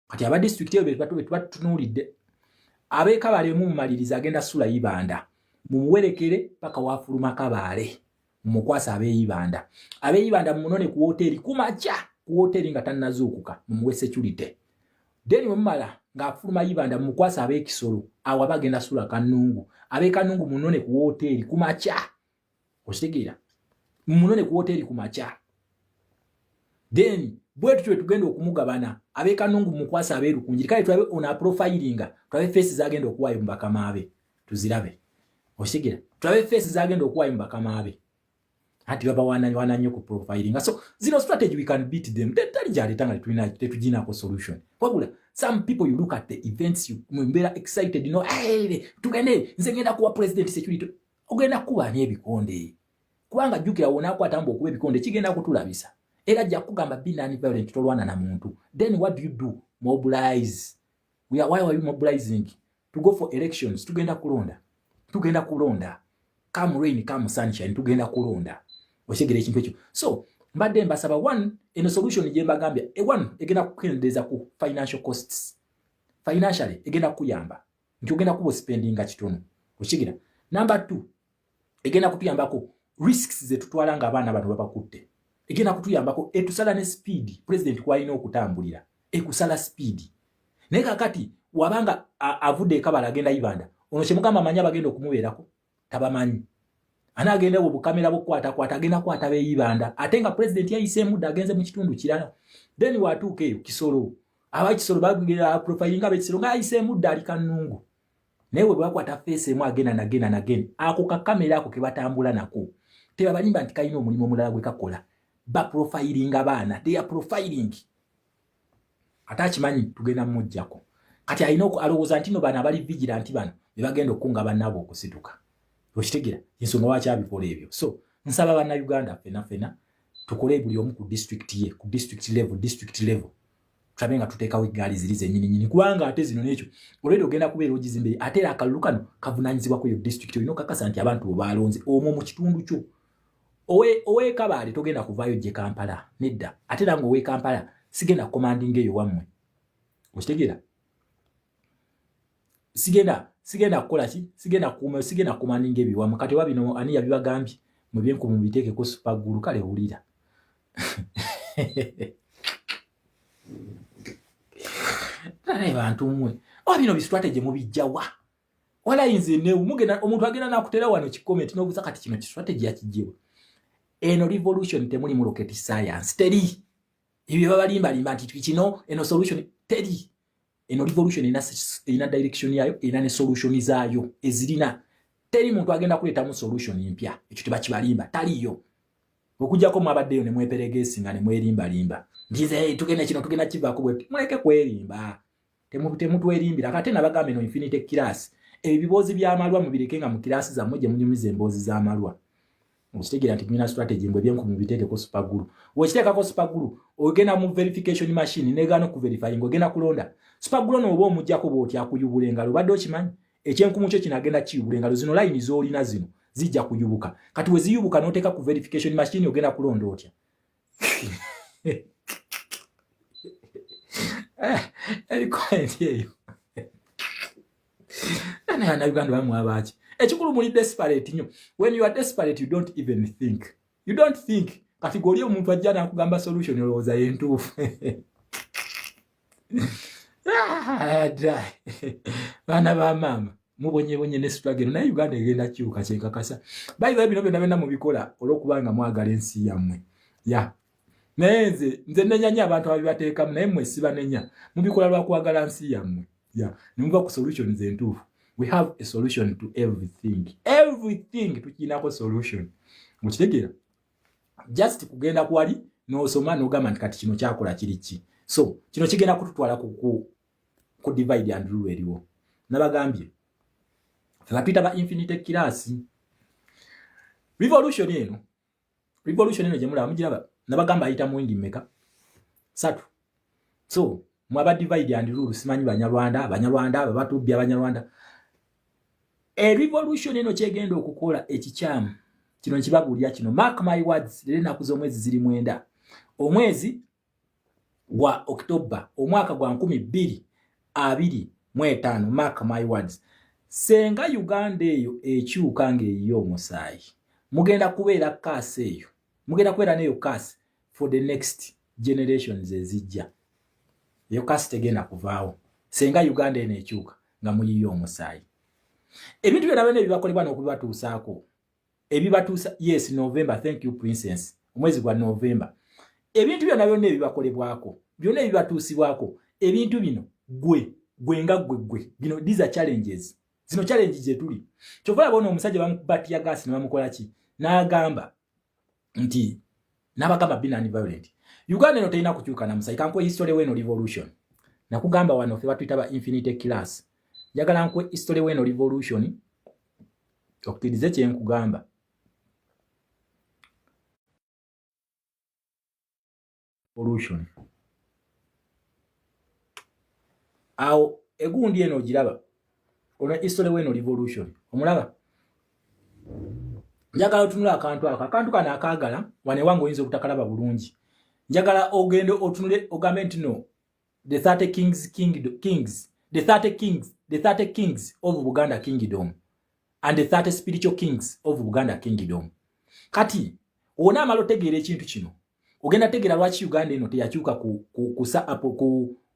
Kati aba disitulikiti eyo betuba tutunuulidde. Ab'e Kabaale mumumaliriza, agenda sula Ibanda, mumuwerekere paka wafuluma Kabaale, mumukwasa ab'e Ibanda. Ab'e Ibanda mumunone ku woteeri kumakya, ku woteeri nga tannazuukuka, mumuwe security. Then wemumala ng'afuluma Ibanda, mumukwasa ab'ekisolo. Awo aba agenda sula Kannungu. Ab'e Kannungu munone ku woteeri kumakya, okitegeera? Munone ku woteeri kumakya. Then bwe tutyo tugenda okumugabana. Ab'e Kanungu mukwasa ab'e Rukunjiri. Kale tulabe ono aprofilinga, tulabe face zagenda okuwaayo mu bakama be, tuzirabe, okitegeera? Tulabe face zagenda okuwaayo mu bakama be. Ati babawana nnyo ku profilinga. So zino strategy, we can beat them. Tali gyaleeta nga tetuginako solution. Wabula some people, you look at the events, you mbeera excited, no, hey, tugende, nze ngenda kuwa president security. Ogenda kuba n'ebikonde, kubanga jjukira wonaakwata mbu okuba ebikonde kigenda kutulabisa, era ajja kugamba, "Be non violent, tolwana na muntu." Then what do you do? Mobilize. We are, why are you mobilizing? To go for elections. Tugenda kulonda, tugenda kulonda, come rain, come sunshine, tugenda kulonda. Okitegera ekintu ekyo? So mbadde mbasaba, one, eno solution gye mbagambye, one, egenda kukendeeza ku financial costs. Financially egenda kukuyamba nti ogenda kuba ospendinga kitono, okitegera? Number two, egenda kutuyambako risks zetutwala nga abaana bano babakutte. Egenda kutuyambako etusala ne speed president kwalina okutambulira, ekusala speed. Naye kakati wabanga avudde ekabala agenda Ibanda, ono kyemugamba amanyi abagenda okumubeerako tabamanyi. Anaagenda obwo bukamera bukwatakwata, agenda kwata beeyibanda, ate nga president yayiseemu dda, agenze mu kitundu kirala. Then watuuka eyo Kisolo, abakisolo bagera profilinga abekisolo nga yayiseemu dda, ali Kannungu. Naye bwe bakwata face emu, agenda nagenda nagenda. Ako kakamera ako ke batambula nako, tebabalimba nti kalina omulimu omulala gwe kakola. Baprofilinga baana, they are profiling. Ate akimanyi tugenda mumuggyako. Kati alina alowooza nti no bano abali vigilant bano be bagenda okukunga bannaabwe okusituka, okitegeera? Ensonga waki abikola ebyo. So nsaba Bannayuganda ffena ffena tukole, buli omu ku district ye, ku district level, district level, tulabe nga tuteekawo eggaali ziri zennyini nyini, kubanga ate zino nekyo olwedi ogenda kubeera ogizimbe. Ate era akalulu kano kavunanyizibwa ku eyo district. Olina okakasa nti abantu bwe omwo mu kitundu kyo. Ow'e Kabaale togenda kuvaayo gye Kampala, nedda. Ate era nga ow'e Kampala sigenda commandinga eyo wammwe, okitegeera? Sigenda kukola ki? Sigenda kuuma, sigenda commandinga ebyo wammwe. Kati oba bino ani yabibagambye mwe byenkumu mubiteekeko super glue? Kale wulira. Naye bantu mmwe, oba bino bistrategy mubijjawa? Walayinza enewu mugenda, omuntu agenda nakutera wano kicomment nobuza, kati kino kistrategy yakijjewa? Eno revolution temulimu rocket science, teri ebyo babalimbalimba nti kino eno solution, teri. Eno revolution erina direction yayo, erina ne solution zaayo ezirina. Teri muntu agenda kuleetamu solution mpya, ekyo tebakibalimba, taliyo. Okujjako mwabaddeyo ne mweperegesi nga ne mwerimbalimba nti nze tugenda kino, tugenda kivaako bwe. Muleke kwerimba, temutwerimbira. Kate nabagamba eno infinity class, ebyo biboozi by'amalwa mubireke nga mu kirasi zammwe gye munyumiza emboozi z'amalwa. Okitegeera nti mulina strategy mbwe ebyenkumu mubiteekeko super glue. Wekiteekako super glue, ogenda mu verification machine negaana okuverifying, ogenda kulonda. Super glue nooba omugjako bwoti akuyubula engalo, obadde okimanyi? Ekyenkumu kyo kino agenda kiyubula engalo zino, layini z'olina zino zijja kuyubuka. Kati we ziyubuka n'oteeka ku verification machine, ogenda kulonda otya? Ebicomment eyo naye Bannayuganda bamu abaaki ekikulu muli desperate nnyo. When you are desperate, you don't even think, you don't think. Kati gweoli omuntu ajja nakugamba solution, olowooza yentuufu. Ah, baana ba maama mubonyebonye ne struggle, naye Uganda egenda kyuka, kyenkakasa. Bayiba bino byonna byonna mubikola olwokubanga mwagala ensi yammwe ya. Naye nze nenya nnyo abantu ababibateekamu, naye mmwe sibanenya, mubikola lwakwagala nsi yammwe ya, nemuva ku solutions entuufu. We have a solution to everything, everything tukiinako solution, mukitegeera? Just kugenda kwali n'osoma n'ogamba nti kati kino kyakola kiri ki. So kino kigenda kututwala ku divide and rule eriwo. Nabagambye fe batuyita ba infinity class. Revolution eno, revolution eno gyemulaba, mugiraba? Nabagamba ayita mu wing mmeka? Satu. So mwaba divide and rule, simanyi Banyarwanda, Abanyarwanda babatubbye, Abanyarwanda. E revolution eno kyegenda okukola ekikyamu kino nkibabuulira kino, mark my words. Leero ennaku z'omwezi ziri 9, omwezi gwa October omwaka gwa 2025. Mark my words, senga Uganda eyo ekyuka ng'eyiye omusaayi, mugenda kubeera curse eyo, mugenda kubeera neyo curse for the next generations ezijja. Eyo curse tegenda kuvaawo senga Uganda eno ekyuka nga muyiye omusaayi. Ebintu byonna byonna ebibakolebwa n'okubibatuusaako, ebibatuusa, yes, November, thank you, Princess, omwezi gwa November. Ebintu byonna byonna ebibakolebwako, byonna ebibatuusibwako, ebintu bino gwe gwe nga gwe gwe bino, these are challenges. Zino challenge gye tuli. Kyova olaba ono omusajja bamukuba tear gas ne bamukola ki, n'agamba nti n'abagamba be non violent. Uganda eno terina kukyuka na musayi. Kankuwe history weno revolution. Nakugamba wano ffe batuyita ba infinity class. Njagala nkuwe history weno revolution, okkirize kye nkugamba. Revolution awo egundi eno ogiraba, ono history weno revolution omulaba. Njagala otunule akantu ako, akantu kano akaagala wano ewange oyinza obutakalaba bulungi. Njagala ogende otunule ogambe nti no, the 30 kings, king, kings, the 30 kings, the 30 kings of Buganda Kingdom and the 30 spiritual kings of Buganda Kingdom. Kati onaamala otegeera ekintu kino, ogenda tegeera lwaki Uganda eno teyakyuka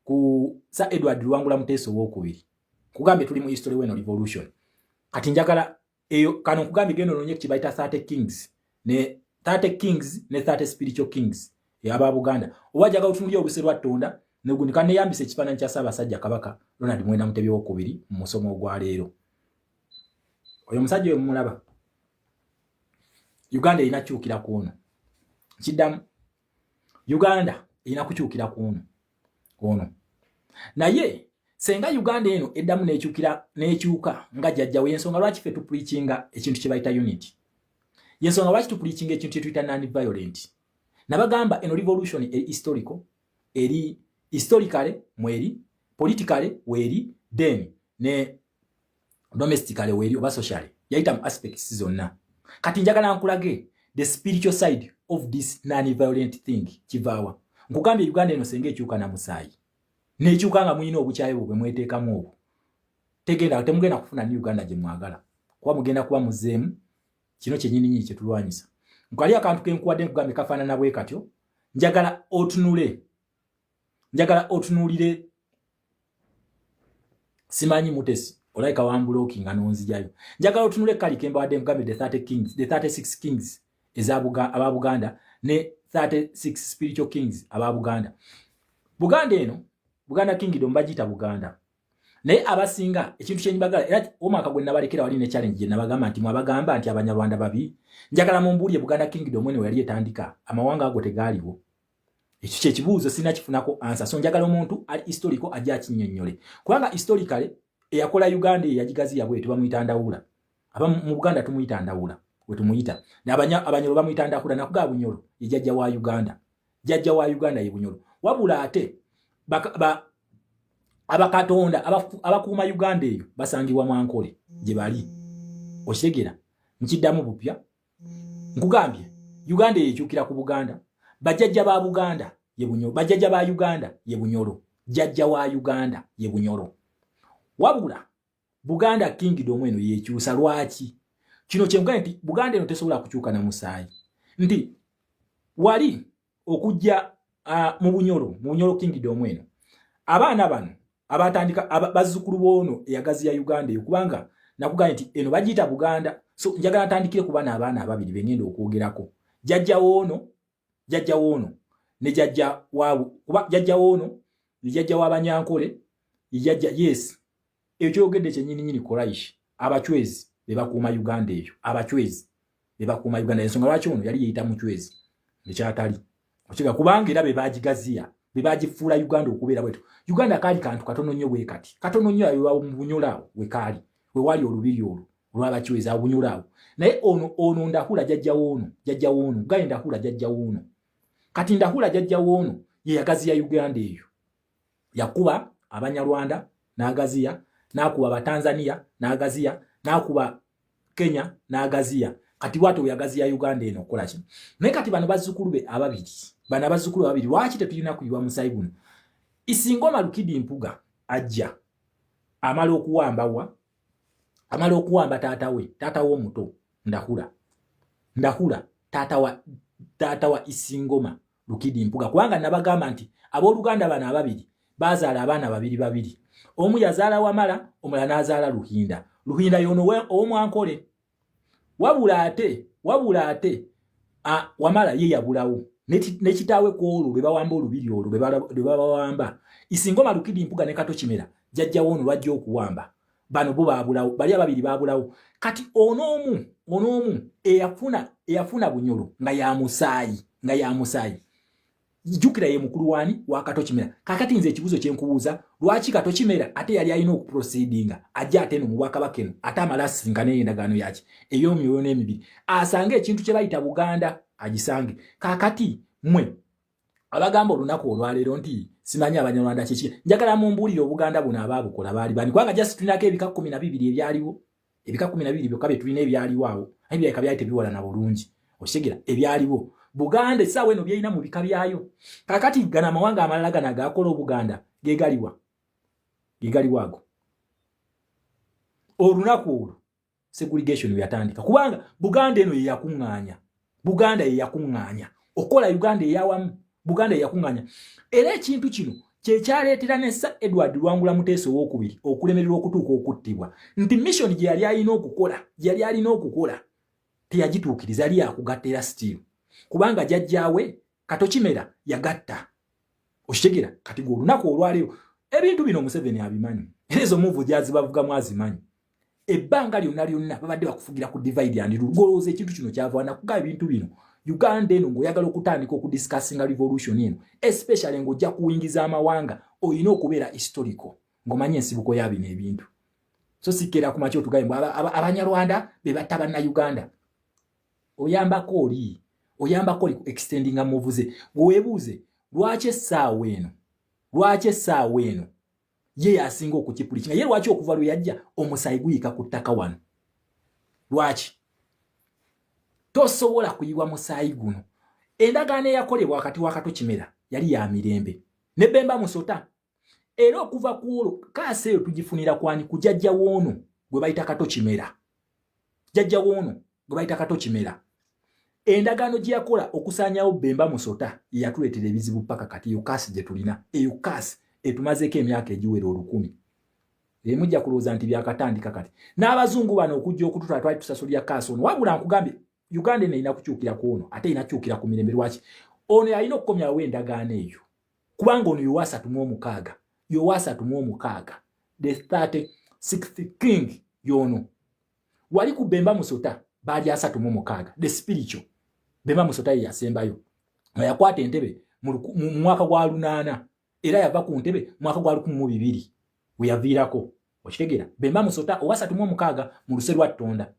ku Sir Edward Luwangula Muteesa Owokubiri. Kugambye tuli mu history weno revolution. Kati njagala eyo kano nkugambye, genda ononye kibayita 30 kings ne 30 kings ne 30 spiritual kings aba Buganda. Oba njagala otunulye oluse lwa Ttonda negundi kaneyambisa ekifaananyi kya Ssaabasajja Kabaka Ronald Mwenda Mutebi Owokubiri mu musomo ogwaleero. Oyo omusajja oyo mumulaba, Uganda erina kukyukira ku ono. Kiddamu, Uganda erina kukyukira ku ono ono. Naye senga Uganda eno eddamu nekyukira nekyuka nga jjajjawe, yensonga lwaki ffe tupreachinga ekintu kye bayita unity, yensonga lwaki tupreachinga ekintu kye tuyita non violent. Nabagamba eno revolution eri historical, eri historically mweri, politically weeri, then ne domestically weeri oba socially, yayita mu aspects zonna. Kati njagala nkulage the spiritual side of this non violent thing kivaawa. Nkugambye Uganda eno senga ekyuka na musaayi, nekyuka nga mulina obukyayi bwo bwe mweteekamu obwo, tegenda, temugenda kufuna ni Uganda gye mwagala, kuba mugenda kuba muzeemu kino kyenyininyini kyetulwanyisa. Nkali akantu kenkuwadde, nkugambye kafaanana bwe katyo. Njagala otunule, njagala otunuulire. Simanyi Mutesi olayika wamblockinga nonzijayo. Njagala otunule kali kembawadde, nkugambye the 30 kings, the 36 kings aba Buganda ne 36 spiritual kings aba Buganda. Buganda eno, Buganda Kingdom bagiyita Buganda, naye abasinga ekintu kyenyibagala era omwaka gwe nabalekera wali ne challenge gye nabagamba nti mwabagamba nti Abanyarwanda babi. Njagala mumbuulye, Buganda Kingdom eno yali etandika amawanga ago tegaaliwo? Ekyo kyekibuuzo sirina kifunako answer. So njagala omuntu ali historical ajja akinnyonnyole, kubanga historically eyakola Uganda eyo yagigaziya bwetu bamuyita Ndawula. Aba mu Buganda tumuyita Ndawula, we tumuyita. Abanyolo bamuyita Ndahura. Nakugaba Bunyolo ye jjajja wa Uganda, jjajja wa Uganda ye Bunyolo. Wabula ate abakatonda abakuuma Uganda eyo basangibwa Mwankole gye bali. Okitegera? Nkiddamu bupya, nkugambye Uganda eyo ekyukira ku Buganda. Bajjajja ba Buganda ye Bunyolo, bajjajja ba Uganda ye Bunyolo, jjajja wa Uganda ye Bunyolo. Wabula Buganda Kingdom eno yekyusa. Lwaki kino kyenkugambye nti Buganda eno tesobola kukyuka na musaayi? Nti wali okujja mu Bunyolo Kingdom eno, abaana bano abatandika, bazzukulu boono eyagaziya Uganda eyo, kubanga nakugambye nti eno bagiyita Buganda. So njagala ntandikire ku bana, abaana ababiri bengenda okwogerako, jjajja woono, jjajja woono ne jjajja wa, kuba jjajja woono ye jjajja w'Abanyankole, ye jjajja. Yes, ekyo kyogedde kyennyininyini. Koraish, Abacwezi be bakuuma Uganda eyo, Abacwezi be bakuuma Uganda. Ensonga lwaki ono yali yeeyita Mucwezi ekyatali okiga, kubanga era be bagigaziya, be bagifuula Uganda okubeera bwetu. Uganda kaali kantu katono nnyo bwe kati, katono nnyo mu Bunyolo awo we kaali, we wali olubiri olwo olw'Abacwezi awo Bunyolo awo. Naye ono Ndahula, jjajja woono, jjajja woono gaye Ndahula, jjajja woono. Kati Ndahula jjajja woono ye yagaziya Uganda eyo. Yakuba Abanyarwanda n'agaziya, n'akuba Abatanzania n'agaziya, n'akuba Kenya n'agaziya. Kati bwatyo bwe yagaziya Uganda eno okukola kino. Naye kati bano bazzukulu be ababiri. Bano abazzukulu babiri, lwaki tetulina kuyiwa musaayi guno? Isingoma Lukidi Mpuga ajja amala okuwamba wa amala okuwamba taata we, taata we omuto Ndahura. Ndahura taata wa Isingoma Lukidi Mpuga, kubanga nabagamba nti abooluganda bano ababiri bazaala abaana babiri babiri. Omu yazaala Wamala, omulala n'azaala Luhinda. Luhinda yono ow'omwankole. Wabula ate Wamala ye yabulawo ne kitaawe ku olwo lwe bawamba olubiri olwo lwe babawamba. Isingoma Lukidi Mpuga ne Kato Kimera, jjajja woono lwajja okuwamba bano, bo baabulawo, bali ababiri baabulawo. Kati ono omu eyafuna Bunyolo nga ya musaayi, jjukira ye mukulu wani wa Kato Kimera. Kakati nze ekibuuzo kyenkubuuza, lwaki Kato Kimera ate yali alina okuproceedinga ajja ate eno mu bwakabaka eno, ate amala asisinkana ey'endagaano yaki ey'omyoyo n'emibiri, asange ekintu kye bayita Buganda agisange? Kakati mmwe abagamba olunaku olwaleero nti simanyi Abanyarwanda kiki, njagala mumbuulire, Obuganda buno abaabukola baali bani? Kubanga just tulinako ebika 12 ebyaliwo, ebika 12 byokka bye tulina ebyaliwo awo, aye byaleka byali tebiwalana bulungi. Okitegera? Ebyaliwo Buganda essaawa eno byerina mu bika byayo. Kakati gano amawanga amalala gano agakola Obuganda gegaliwa? Gegaliwa ago? Olunaku olwo segregation yatandika, kubanga Buganda eno yeyakuŋŋaanya, Buganda yeyakuŋŋaanya okukola Uganda eyawamu. Buganda yeyakuŋŋaanya, era ekintu kino kyekyaleetera ne Sir Edward Lwangula Muteesa Owokubiri okulemererwa okutuuka okuttibwa, nti mission gye yali alina okukola, gye yali alina okukola teyagituukiriza. Yali yakugatta era still, kubanga jjajjaawe Kato Kimera yagatta. Okitegera? Kati gwe olunaku olwaleero ebintu bino Museveni abimanyi, era ezo move gyazibavugamu azimanyi. Ebbanga lyonna lyonna babadde bakufugira ku divide and rule. Golowooza ekintu kino kyava nakuga ebintu bino. Uganda eno, ng'oyagala okutandika okudiscussinga revolution eno, especially ng'ojja kuwingiza amawanga, olina okubeera historical, ng'omanyi ensibuko ya bino ebintu. So sikkeera ku makya otugaye mbu Abanyarwanda be batta Bannayuganda. Oyambako oli ku extendinga muvuze. Weebuuze lwaki essaawa eno, lwaki essaawa eno ye yasinga okukipulikinga ye? Lwaki okuva lwe yajja omusaayi guyiika ku ttaka wano? Lwaki tosobola kuyiwa musaayi guno? Endagaano eyakolebwa wakati wa Kato Kimera yali ya mirembe ne Bemba Musota, era okuva ku olwo curse eyo tugifunira kwani? Ku jjajja woono gwe bayita Kato Kimera. Jjajja woono gwe bayita Kato Kimera, endagaano gye yakola okusaanyawo Bemba Musota yeyatuleetera ebizibu paka kati. Eyo curse gye tulina, eyo curse etumazeeko emyaka egiwera 1000. Emujja kulowooza nti byakatandika kati n'abazungu bano okujja okututwala, twali tusasulira curse ono. Wabula nkugambye, Uganda eno erina kukyukira ku ono, ate erina kukyukira ku mirembe. Lwaki ono yalina okukomyawo endagaano eyo? Kubanga ono yowa 36, yowa 36, the 36th king yono. Wali ku Bemba Musota baali 36, the spiritual Bemba Musota ye yasembayo nga yakwata entebe mu mwaka gwa 80, era yava ku ntebe mwaka gwa 1002 we yaviirako. Okitegeera? Bemba Musota owa 36 mu luse lwa Ttonda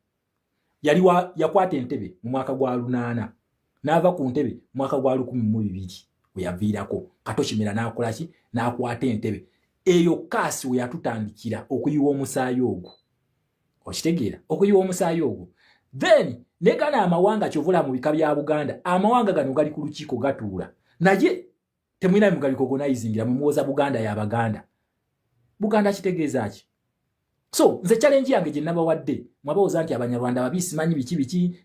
yali yakwata entebe mu mwaka gwa 80, n'ava ku ntebe mu mwaka gwa 1002 we yaviirako. Kato Kimera n'akola ki? N'akwata entebe. Eyo curse we yatutandikira okuyiwa omusaayi ogwo. Okitegeera? Okuyiwa omusaayi ogwo, then ne gano amawanga kyovula mu bika bya Buganda, amawanga gano gali ku lukiiko gatuula, naye temulina mugarecognizingira. Mwemuwoza Buganda y'Abaganda. Buganda kitegeeza ki? So nze challenge yange gye nabawadde, mwabawoza nti Abanyarwanda babi, simanyi biki biki,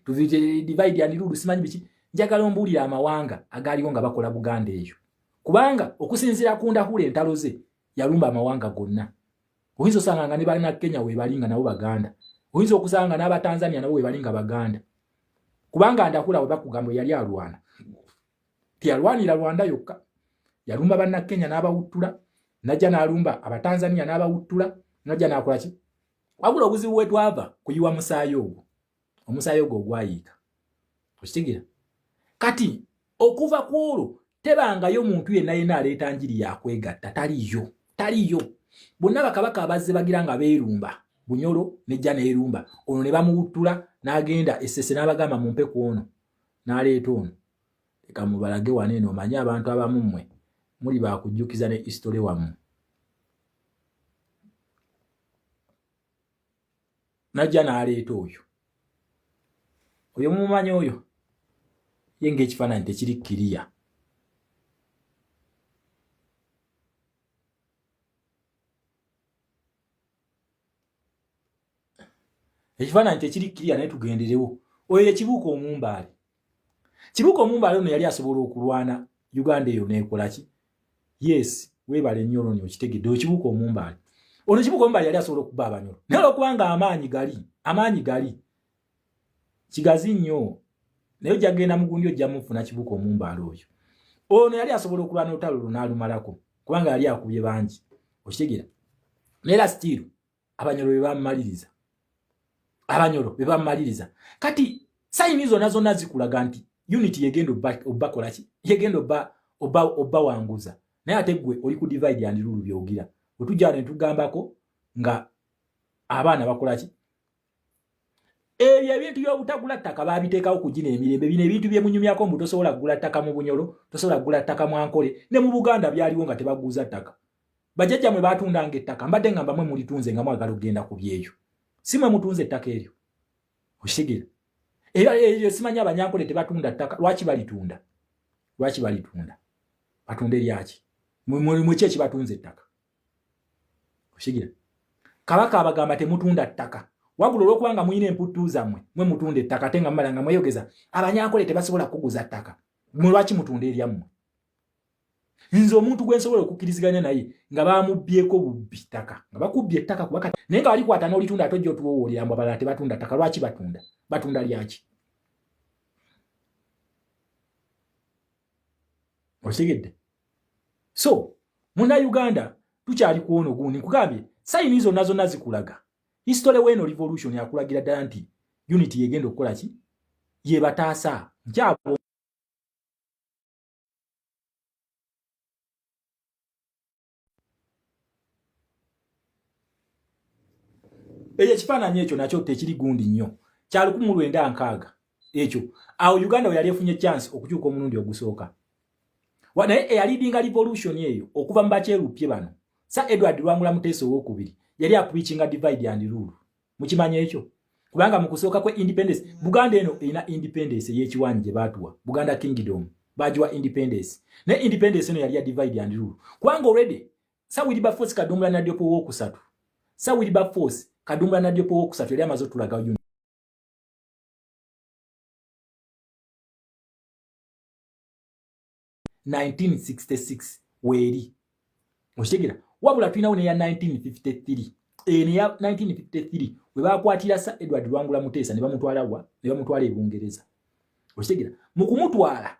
divide and rule, simanyi biki, njagala ombuulire amawanga agaaliwo nga bakola Buganda eyo, kubanga okusinziira ku Ndahula, entalo ze yalumba amawanga gonna. Oyinza osanga nga ne balina Kenya webali nga nabo Baganda, oyinza okusanga n'Abatanzania nabo webali nga Baganda, kubanga Ndahula we bakugamba yali alwana, teyalwanira Rwanda yokka. Yalumba Bannakenya n'abawuttula, najja n'alumba Abatanzania n'abawuttula, najja n'akola ki. Wabula obuzibu bwe twava kuyiwa musaayi ogwo, omusaayi ogwo ogwayiika. Okitegeera? Kati okuva ku olwo tebangayo muntu yenna yenna aleeta njiri yakwegatta. Taliyo, taliyo. Bonna bakabaka abazze bagira nga beerumba. Bunyolo nejja neerumba ono ne bamuwuttula, n'agenda Essese n'abagamba mumpe ku ono, n'aleeta ono. Leka mubalage wano eno. Omanye abantu abamu mmwe muli bakujjukiza ne history wammwe. Najja n'aleeta oyo, oyo mumumanyi oyo ye, ng'ekifaananyi tekiri kiriya. Ekifaananyi tekiri kiriya, naye tugenderewo. Oyo ye Kibuuka Omumbaale. Kibuuka Omumbaale ono yali asobola okulwana Uganda eyo neekola ki? Yes, weebale nnyo oloni okitegedde. Oyo Kibuuka Omumbaale. Ono Kibuuka Omumbaale yali asobola okuba Abanyolo, naye olwokubanga amaanyi gali kigazi nnyo, naye ojja kugenda mugundi ojja mufuna Kibuuka Omumbaale oyo. Ono yali asobola okulwana olutalo luno n'alumalako, kubanga yali akubye bangi, okitegeera? Naye era still Abanyolo be bamumaliriza, Abanyolo be bamumaliriza. Kati sign zonna zonna zikulaga nti unity yegenda obbakola ki, yegenda obbawanguza. Naye ate gwe oli ku divide and rule. Byogira wetujja ne tugambako nga abaana bakola ki? Ebyo ebintu by'obutagula ttaka babiteekawo kugina emirembe. Bino ebintu byemunyumyako mbu tosobola kugula ttaka mu Bunyolo, tosobola kugula ttaka mu Ankole ne mu Buganda, byaliwo nga tebaguza ttaka. Bajjajjammwe batundanga ettaka. Mbadde ngamba mwe mulitunze nga mwagala okugenda ku byeyo, si mwe mutunze ettaka eryo, okitegeera? Era eryo simanyi Abanyankole tebatunda ttaka. Lwaki balitunda? Lwaki balitunda? Batunda eryaki? Mweki ekibatunza ettaka, okitegeera? Kabaka abagamba temutunda ttaka, wabula olwokubanga mulina emputtu zammwe, mwe mutunda ettaka, ate nga mumala nga mweyogeza Abanyankole tebasobola kukuguza ttaka. Mwe lwaki mutunda eryammwe? Nze omuntu gwe nsobola okukkiriziganya naye nga bamubbyeko bubbi ttaka, nga bakubbye ettaka kuba kati, naye nga walikwata n'olitunda, ate ojja otuwowoolera mbu abalala tebatunda ttaka. Lwaki batunda? Batunda lyaki? Okitegedde? So Munnayuganda, tukyali ku ono gundi. Nkugambye sign zonna zonna zikulaga history weeno revolution akulagira ddala nti unity yegenda okukola ki, yebataasa nkyabo. Ekyo ekifaananyi ekyo nakyo tekiri gundi nnyo, kya 1960 ekyo. Awo Uganda we yali efunye chance okukyuka omulundi ogusooka. Naye eyaleadinga revolution eyo okuva mu bakyerupye bano, Sir Edward Lwangula Muteesa Owokubiri, yali apreachinga divide and rule. Mukimanyi ekyo? Kubanga mu kusooka kwe independence, Buganda eno erina independence ey'ekiwanyi gye baatuwa, Buganda Kingdom bagiwa independence, naye independence eno yali ya divide and rule, kubanga already Sir Wilberforce Kadumbula Nadiope Owokusatu, Sir Wilberforce Kadumbula Nadiope Owokusatu yali amaze otulaga 1966 weeri, okitegera? Wabula tulinawo neya 1953. Eno eya 1953 we bakwatira Sir Edward Lwangula Muteesa ne bamutwala wa? Ne bamutwala e Bungereza, okitegera? Mu kumutwala,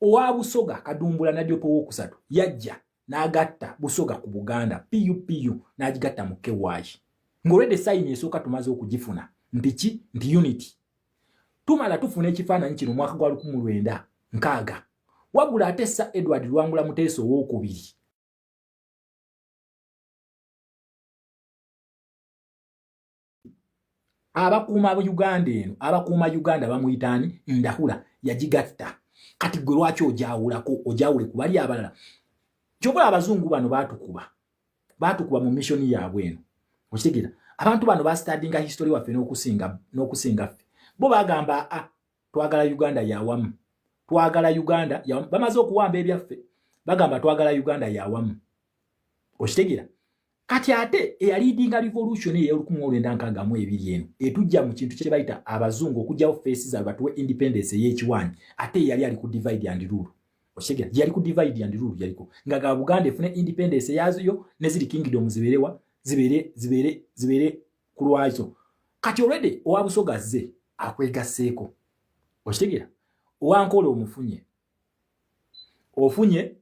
owa Busoga Kadumbula Nadiope Owokusatu yajja n'agatta Busoga ku Buganda, PUPU n'agigatta mu KY, ng'olwedde sign esooka tumaze okugifuna nti ki? Nti unity. Tumala tufuna ekifaananyi kino omwaka gwa 1960. Wabula ate Sir Edward Lwangula Muteesa Owokubiri abakuuma Uganda eno, abakuuma Uganda bamuyitaani? Ndahura. Yagigatta. Kati gwe lwaki ojawulako, ojawule ku bali abalala? Kyobola abazungu bano batukuba, batukuba mu mission yaabwe eno, okitegeera? Abantu bano bastudyinga history waffe n'okusinga ffe. Bo bagamba, a twagala Uganda yawamu, twagala Uganda yawamu. Bamaze okuwamba ebyaffe, bagamba twagala Uganda yawamu, okitegeera? Kati ate eyaleadinga revolution eyo 1962 eno etujja mu kintu kye bayita abazungu okugyawo face zaabwe batuwe independence ey'ekiwanyi, ate yali ali ku divide and rule, okitegeera? Yali ku divide and rule, yaliko nga ga Buganda efune independence eyayo ne ziri kingdom zibeerewa, zibeere ku lwazo. Kati already owa Busoga azze akwegasseeko, okitegeera? Owankola omufunye, ofunye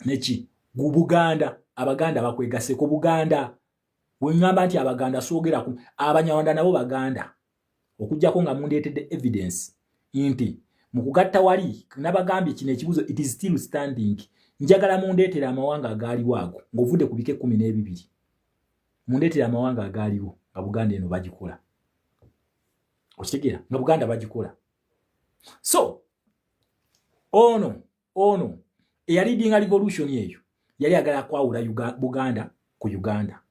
neki gu Buganda. Abaganda bakwegasseko Buganda. Weŋŋamba nti Abaganda, soogera ku Abanyarwanda, nabo Baganda, okugjako nga mundeetedde evidence nti mu kugatta wali nabagambye kino ekibuzo, it is still standing. Njagala mundeetere amawanga agaaliwo ago ng'ovudde ku bika 12. Mundeetere amawanga agaaliwo nga Buganda eno bagikola, okitegeera? Nga Buganda bagikola. So ono eyaleadinga revolution eyo yali agala kwawula Buganda ku Uganda.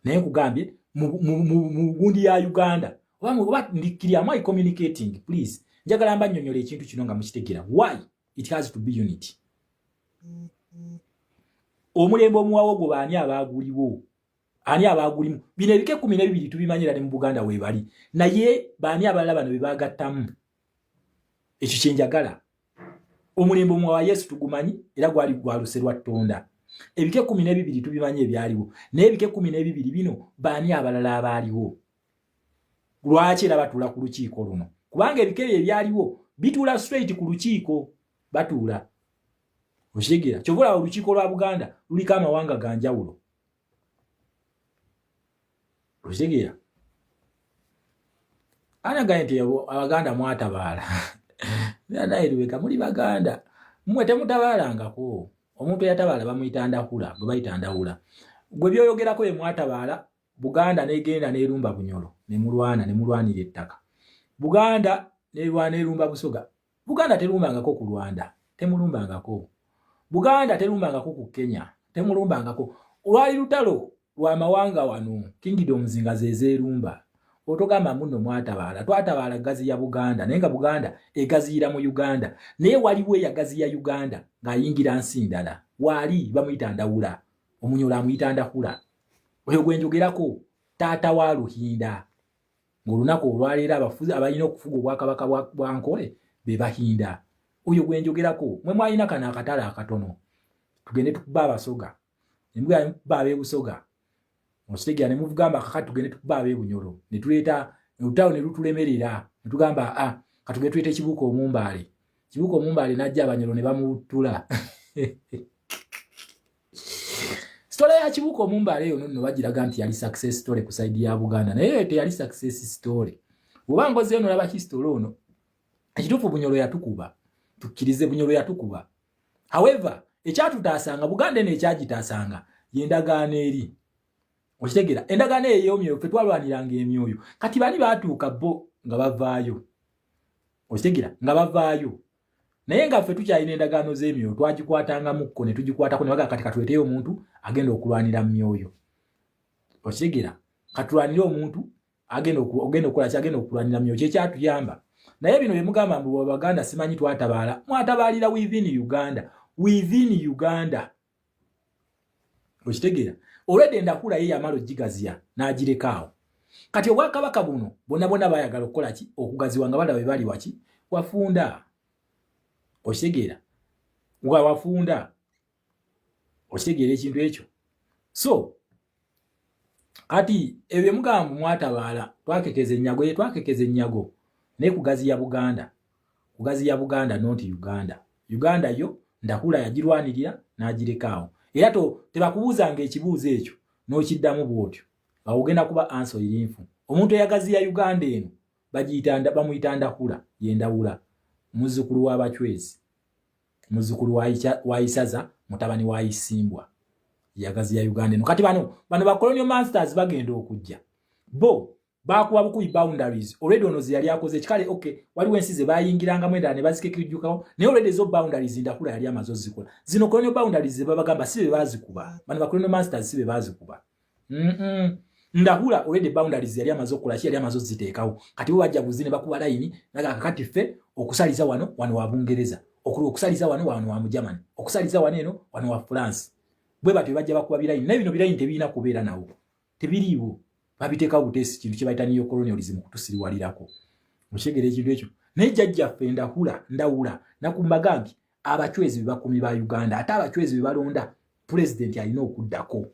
Naye nkugambye mu gundi ya Uganda oba ndikiri. Am I communicating? Please, njagala mba nnyonnyola ekintu kino nga mukitegeera why it has to be unity. Omulembe omuwawo gwo baani abaaguliwo? Ani abaagulimu? Bino ebika 12 tubimanyira ne mu Buganda weebali, naye baani abalala bano be baagattamu? Ekyo kyenjagala. Omulembe omwa wa Yesu tugumanyi, era gwali gwa luse lwa Ttonda. Ebika 12 tubimanyi ebyaliwo, naye ebika 12 bino baani abalala abaaliwo? Lwaki era batuula ku lukiiko luno? Kubanga ebika ebyo ebyaliwo bituula straight ku lukiiko, batuula. Okitegeera? Kyova olaba olukiiko lwa Buganda luliko amawanga ga njawulo. Okitegeera? Anagaye nti Abaganda mwatabaala, naye lubeka muli Baganda mmwe temutabaalangako. Omuntu eyatabaala bamuyita Ndahura, gwe bayita Ndahura. Gwe byoyogerako bye mwatabaala, Buganda negenda nerumba Bunyoro nemulwana, nemulwanira ettaka. Buganda nerwana erumba Busoga. Buganda terumbangako ku Rwanda, temulumbangako. Buganda terumbangako ku Kenya, temulumbangako. Lwali lutalo lwa mawanga wano, kingdoms nga zezeerumba. Otogamba muno mwatabaala, twatabaala gazi ya Buganda, naye nga Buganda egaziyira mu Uganda. Naye waliwo eyagaziya Uganda ng'ayingira nsi ndala. Waali bamuyita Ndawula, Omunyoro amuyita Ndahura. Oyo gwe njogerako taata wa Luhinda. Ng'olunaku olwaleero abafuzi abalina okufuga obwakabaka bwa Nkole be Bahinda. Oyo gwe njogerako. Mwe mwalina kano akatale akatono, tugende tukuba Abasoga, ne mugamba mukuba ab'e Busoga, okitegeera, ne mugamba kakati tugende tukuba ab'e Bunyoro, ne tuleeta olutalo ne lutulemerera, ne tugamba a katugende tuleeta Ekibuuka Omumbaale. Kibuuka Omumbaale n'ajja, Abanyoro ne bamuwuttula. Story ya Kibuuka Omumbaale eyo nno bagiraga nti yali success story ku side ya Buganda, naye teyali success story. Bw'oba ngozi eno olaba history ono, ekituufu Bunyoro yatukuba, tukkirize Bunyoro yatukuba. However, ekyatutaasanga Buganda eno, ekyagitaasanga yendagaano eri. Okitegeera? Endagaano eyo ey'omyoyo, ffe twalwaniranga emyoyo. Kati bali baatuuka bo nga bavaayo, okitegeera, nga bavaayo, naye nga ffe tukyalina endagaano z'emyoyo. Twagikwatangamukko ne tugikwatako ne bagamba kati katuleeteyo omuntu agenda okulwanira mu myoyo. Okitegeera? Katulwanire omuntu agenda ogenda okukola ki, agenda okulwanira myoyo, kyekyatuyamba. Naye bino byemugamba mbu Abaganda simanyi twatabaala, mwatabaalira within Uganda, within Uganda. Okitegeera? Olwedde Ndakula ye yamala ogigaziya n'agirekaawo. Kati obwakabaka buno bonna bonna bayagala okukola ki? Okugaziwa, nga balaba bali waki wafunda. Okitegeera? Nga wafunda. Okitegeera ekintu ekyo? So kati ebyo byemugamba mwatabaala, twakekeza ennyago, ye twakekeza ennyago, naye kugaziya Buganda, kugaziya Buganda, not Uganda. Uganda yo Ndakula yagirwanirira n'agirekaawo. Era to tebakubuuzanga ekibuuzo ekyo n'okiddamu bw'otyo, awo ogenda kuba answer erinfu. Omuntu eyagaziya Uganda eno bagiyita, bamuyita Ndakula, ye Ndawula, muzzukulu w'Abacwezi, muzzukulu wa Isaza, mutabani wa Isimbwa, yagaziya Uganda eno. Kati bano ba colonial masters bagenda okujja, bo bakuba bukubi boundaries already ono ze yali akoze ekikale. Okay, waliwo ensi ze bayingirangamu endala ne bazikekijjukawo, naye already zo boundaries Ndakula yali amaze ozikola. Zino colonial boundaries ze babagamba si be baazikuba, bano ba colonial masters si be baazikuba. Ndahula already boundaries yali amaze okukola ki? Yali amaze oziteekawo. Kati bo bajja buzi ne bakuba layini naga kakati ffe okusaliza wano, wano wa Bungereza, okusaliza wano, wano wa Mugermany, okusaliza wano eno, wano wa France. Bwe batyo bajja bakuba birayini, naye bino birayini tebirina kubeera nawo, tebiriiwo, babiteekawo buteesi, kintu kye bayita neo colonialism, kutusiriwalirako. Okitegeera ekintu ekyo? Naye jjajjaffe Ndahula, Ndawula, nakumbagambye Abacwezi be bakumi ba Uganda, ate Abacwezi be balonda pulezidenti alina okuddako.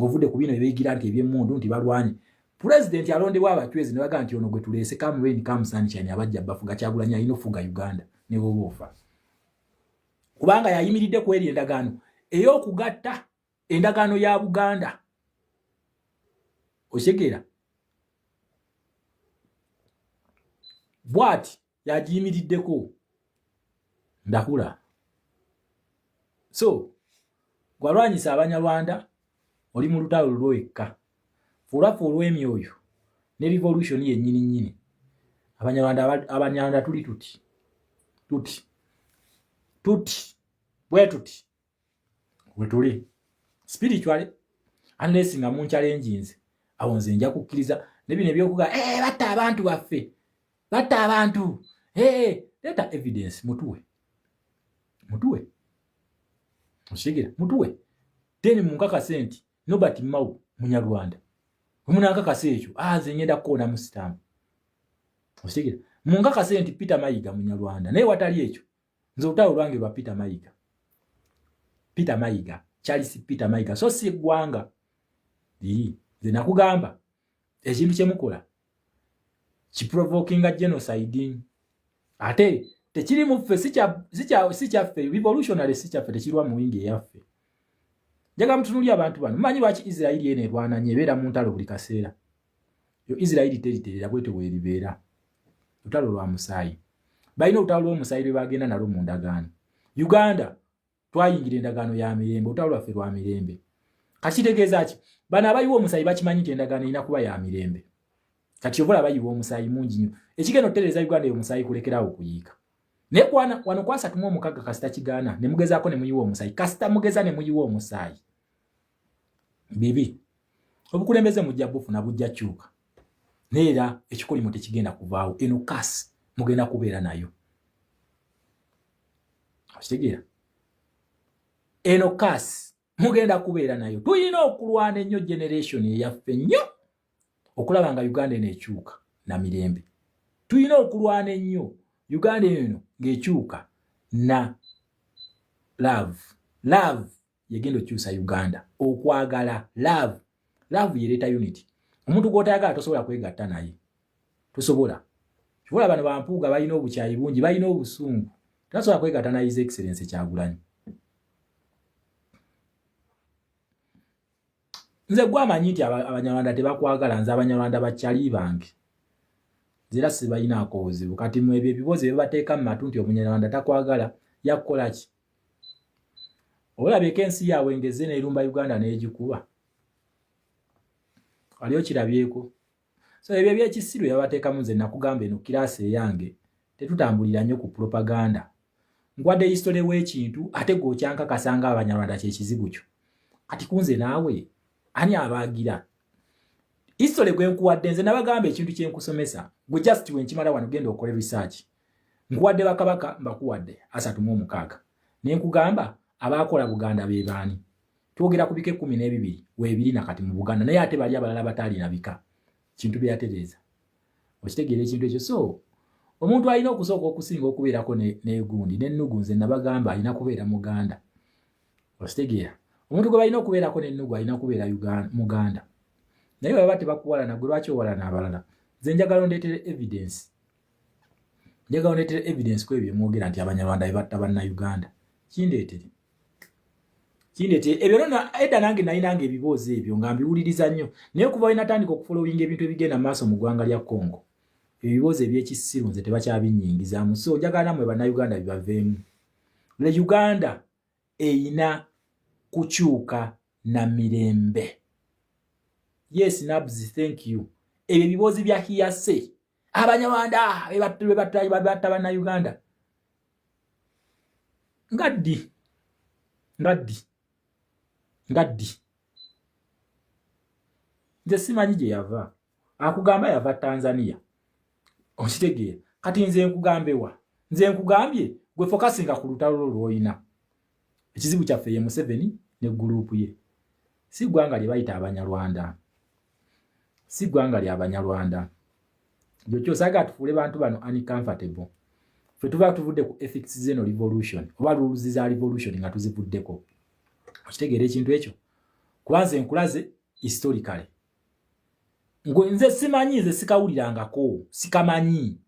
Ng'ovudde ku bino ebeegira nti ebyemmundu nti balwanye, pulezidenti alondebwa Abacwezi ne bagamba nti ono gwe tuleese, come rain come sunshine, abajja bafuga. Kyagulanyi alina ofuga Uganda ne bwoba ofa, kubanga yayimiridde ku eri endagaano ey'okugatta endagaano ya Buganda. Okitegeera? Bw'ati yagiyimiriddeko Ndahura. So gwalwanyisa Abanyarwanda, oli mu lutalo lulwo wekka. Olwaffe olw'emyoyo ne revolution yennyini nnyini, Abanyarwanda tuli tuti tuti tuti, bwe tuti bwe tuli spiritually, unless nga munchallenginze, awo nze nja kukkiriza. Ne bino ebyokuga eh, batta abantu baffe, batta abantu, hey, leeta evidence, mutuwe, mutuwe. Okitegeera? Mutuwe, then munkakase nti Nobert Mao Munyarwanda. Wemunankakasa ekyo, ah, nze ngenda kukoona mu sitampu. Okitegera? Munkakase nti Peter Mayiga Munyarwanda, naye watali ekyo nze olutalo lwange lwa Peter Mayiga. Peter Mayiga, Charles Peter Mayiga, so si ggwanga liri. Nze nakugamba ekintu kyemukola kiprovokinga genocide, ate tekiri mu ffe, si kyaffe revolutionary, si kyaffe, tekirwa mu wingi eyaffe. Njagala mutunuli abantu bano. Mumanyi lwaki Isirairi eno erwananye, ebeera mu ntalo buli kaseera? Yo Isirairi teriterera, bwetyo bweribeera. Lutalo lwa musaayi, balina olutalo lw'omusaayi lwe bagenda nalwo mu ndagaano. Uganda twayingira endagaano ya mirembe, olutalo lwaffe lwa mirembe. Kati kitegeeza ki? Bano abayiwa omusaayi bakimanyi nti endagaano erina kuba ya mirembe. Kati obola bayiwa omusaayi mungi nnyo. Ekigenda okutereeza Uganda eyo omusaayi kulekerawo okuyiika. Naye kwana wano kwasatu mu omukaaga, kasita kigaana ne mugezaako ne muyiwa omusaayi, kasita mugeza ne muyiwa omusaayi, bibi. Obukulembeze mujja bufuna, bujja kyuka, naye era ekikolimo tekigenda kuvaawo. Eno kasi mugenda kubeera nayo, okitegeera? Eno kasi mugenda kubeera nayo. Tulina okulwana ennyo, generation eyaffe nnyo, okulaba nga Uganda eno ekyuka na mirembe. Tulina okulwana ennyo Uganda eno ng'ekyuka na love. Love yegenda okyusa Uganda, okwagala, love. Love yereeta unity. Omuntu gw'otayagala tosobola kwegatta naye, tosobola. Kibola bano bampuuga balina obukyayi bungi, balina obusungu, tebasobola kwegatta na His Excellence Kyagulanyi. Nze gwamanyi nti Abanyarwanda tebakwagala. Nze Abanyarwanda bakyali bange, nze era sibalinaako buzibu. Kati mu ebyo ebibuuzo byebateeka mu matu nti Omunyarwanda takwagala, yakukola ki? Olabyeko ensi yaabwe ngezze n'erumba Uganda n'egikuba? Wali okirabyeko? So ebyo ebyekisiru yabateekamu. Nze nakugamba, eno kiraasi eyange tetutambulira nnyo ku propaganda. Nkwadde history w'ekintu, ate gwe okyankakasa nga Abanyarwanda kyekizibu kyo. Kati kunze naawe ani abaagira history gwe nkuwadde? Nze nabagamba ekintu kyenkusomesa, gwe just wenkimala wano genda okole research. Nkuwadde bakabaka, mbakuwadde 36, ne nkugamba abaakola Buganda be baani. Twogera ku bika 12 weebiri nakati mu Buganda, naye ate bali abalala bataalina bika kintu byeyatereeza. Okitegeera ekintu ekyo? So omuntu alina okusooka okusinga okubeerako negundi nennugu, nze nabagamba alina kubeera Muganda. Okitegeera? Omuntu gwe balina okubeerako nennugu alina kubeera Muganda. Naye baba tebakuwalana, gwe lwaki owalana abalala? Nze njagala ondeetere evidence, njagala ondeetere evidence ku ebyo byemwogera nti Abanyarwanda bebatta Bannayuganda. Kindeetere, kindeetere ebyo. Nona edda nange nalinanga ebiboozi ebyo nga mbiwuliriza nnyo, naye okuva we natandika okufollowinga ebintu ebigenda mu maaso mu ggwanga lya Congo, ebiboozi ebyekisiru nze tebakyabinyingizaamu. So njagala nammwe Bannayuganda bibaveemu. Le Uganda eyina kukyuka na mirembe. Yes, Nabs, thank you. Ebyo ebiboozi bya hearsay, Abanyarwanda bebatta Bannayuganda, nga ddi, nga ddi, nga ddi? Nze simanyi gye yava. Akugamba yava Tanzania, okitegeera? Kati nze nkugambewa? Nze nkugambye, gwe focusinga ku lutalo lwo lw'olina. Ekizibu kyaffe ye Museveni ne group ye, si ggwanga lye bayita Abanyarwanda, si ggwanga lyabanyarwanda. Gyokyosaga tufuule bantu bano uncomfortable. Ffe tuba tuvudde ku ethics zeno revolution oba rules za revolution nga tuzivuddeko. Okitegeera ekintu ekyo? Kuba nze nkulaze historically. Nze simanyi, nze sikawulirangako, sikamanyi.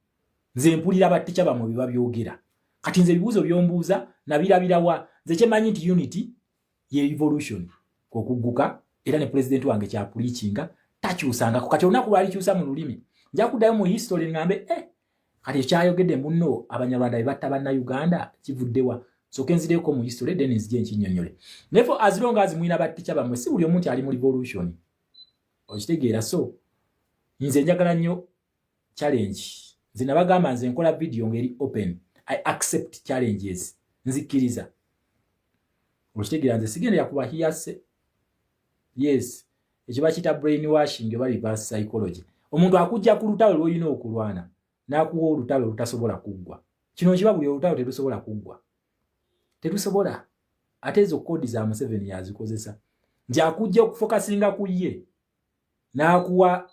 Nze mpulira batica bamwe bye babyogera. Kati nze ebibuuzo byombuuza nabirabirawa? Nze kyemanyi nti unity ye revolution okugguka, era ne pulezidenti wange kyapreachinga takyusangako. Kati olunaku lwalikyusa mu lulimi, nja kuddayo mu history ngambe, eh, kati ekyayogedde munno Abanyarwanda be batta Bannayuganda kivuddewa? Soke nzireko mu history, then nzije nkinnyonnyole. Naye for as long as mwina batica bammwe, si buli omuntu ali mu revolution, okitegeera? So nze njagala nnyo challenge. Nze nabagamba, nze nkola video ngeri open, I accept challenges, nzikkiriza, okitegeera? Nze sigenda yakuba hearsay. Yes, ekyo bakiyita brain washing oba reverse psychology. Omuntu akujja ku lutalo lw'olina okulwana n'akuwa olutalo olutasobola kuggwa. Kino kiba buli olutalo terusobola kuggwa, terusobola. Ate ezo code za Museveni yazikozesa. Nti akujja okufocusinga ku ye, n'akuwa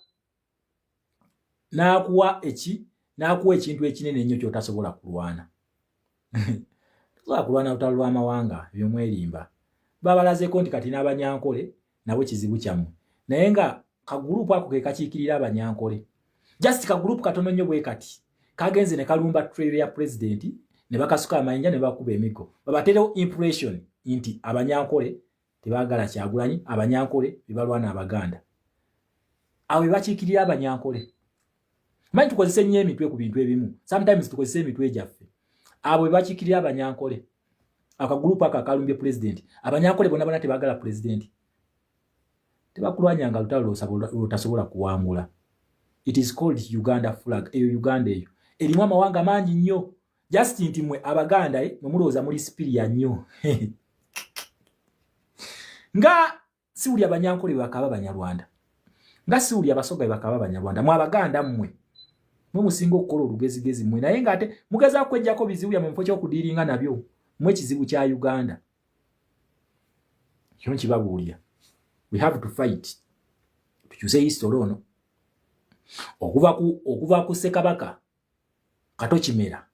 eki, n'akuwa ekintu ekinene ennyo ky'otasobola kulwana. Tosobola kulwana lutalo lw'amawanga ebyomwerimba. Babalazeeko nti kati n'Abanyankole nabo kizibu kyammwe, naye nga kagroup ako ke kakiikirira Abanyankole, just kagroup katono nnyo bwe kati, kagenze ne kalumba trail ya pulezidenti ne bakasuka amayinja ne bakuba emiggo, babaterewo impression nti Abanyankole tebaagala Kyagulanyi, Abanyankole bebalwana Abaganda. Awo bebakiikirira Abanyankole. Manyi tukozese nnyo emitwe ku bintu ebimu, sometimes tukozese emitwe gyaffe. Abo bebakiikirira Abanyankole, akagroup ako akalumbye pulezidenti. Abanyankole bonna bonna tebaagala pulezidenti. Tebakulwanyanga lutalo lwotasobola kuwangula. It is called Uganda flag. Eyo Uganda eyo erimu amawanga mangi nnyo, just nti mwe Abaganda mwe mulowooza muli superior nnyo. Nga siwuli Abanyankole bakaba Banyarwanda, nga siwuli Abasoga bakaba Banyarwanda. Mwe Abaganda mmwe mwe musinga okukola olugezigezi mmwe, naye ng'ate mugezaako kwejjako bizibu byammwe mu kifo ky'okudealinga nabyo. Mwe ekizibu kya Uganda kyo nkibabuulira. We have to fight tukyuse history ono okuva ku Ssekabaka Kato Kimera.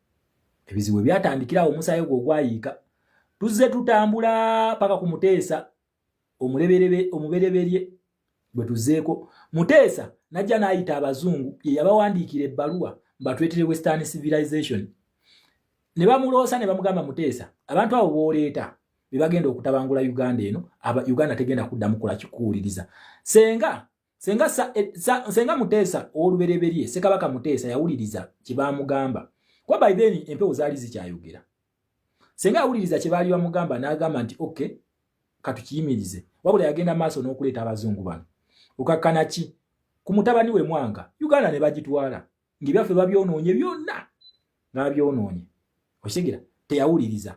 Ebizibu ebyatandikirawo, omusaayi ogwo ogwayiika, tuzze tutambula paka ku Muteesa omubereberye bwe tuzeeko. Muteesa najja n'ayita Abazungu, ye yabawandiikira ebbaluwa batwetere Western civilization, ne bamuloosa ne bamugamba, "Muteesa, abantu abo booleeta be bagenda okutabangula Uganda eno. Aba Uganda tegenda kuddamu kola kikuwuliriza." Senga Muteesa ow'olubereberye, Ssekabaka Muteesa, yawuliriza kye baamugamba, kuba by then empewo zaali zikyayogera. Senga yawuliriza kye baali bamugamba n'agamba nti, "Okay, katukiyimirize." Wabula yagenda maaso n'okuleeta Abazungu bano. Okakkana ki ku mutabani we Mwanga, Uganda ne bagitwala ng'ebyaffe babyonoonye byonna, nga babyonoonye. Okitegera? Teyawuliriza.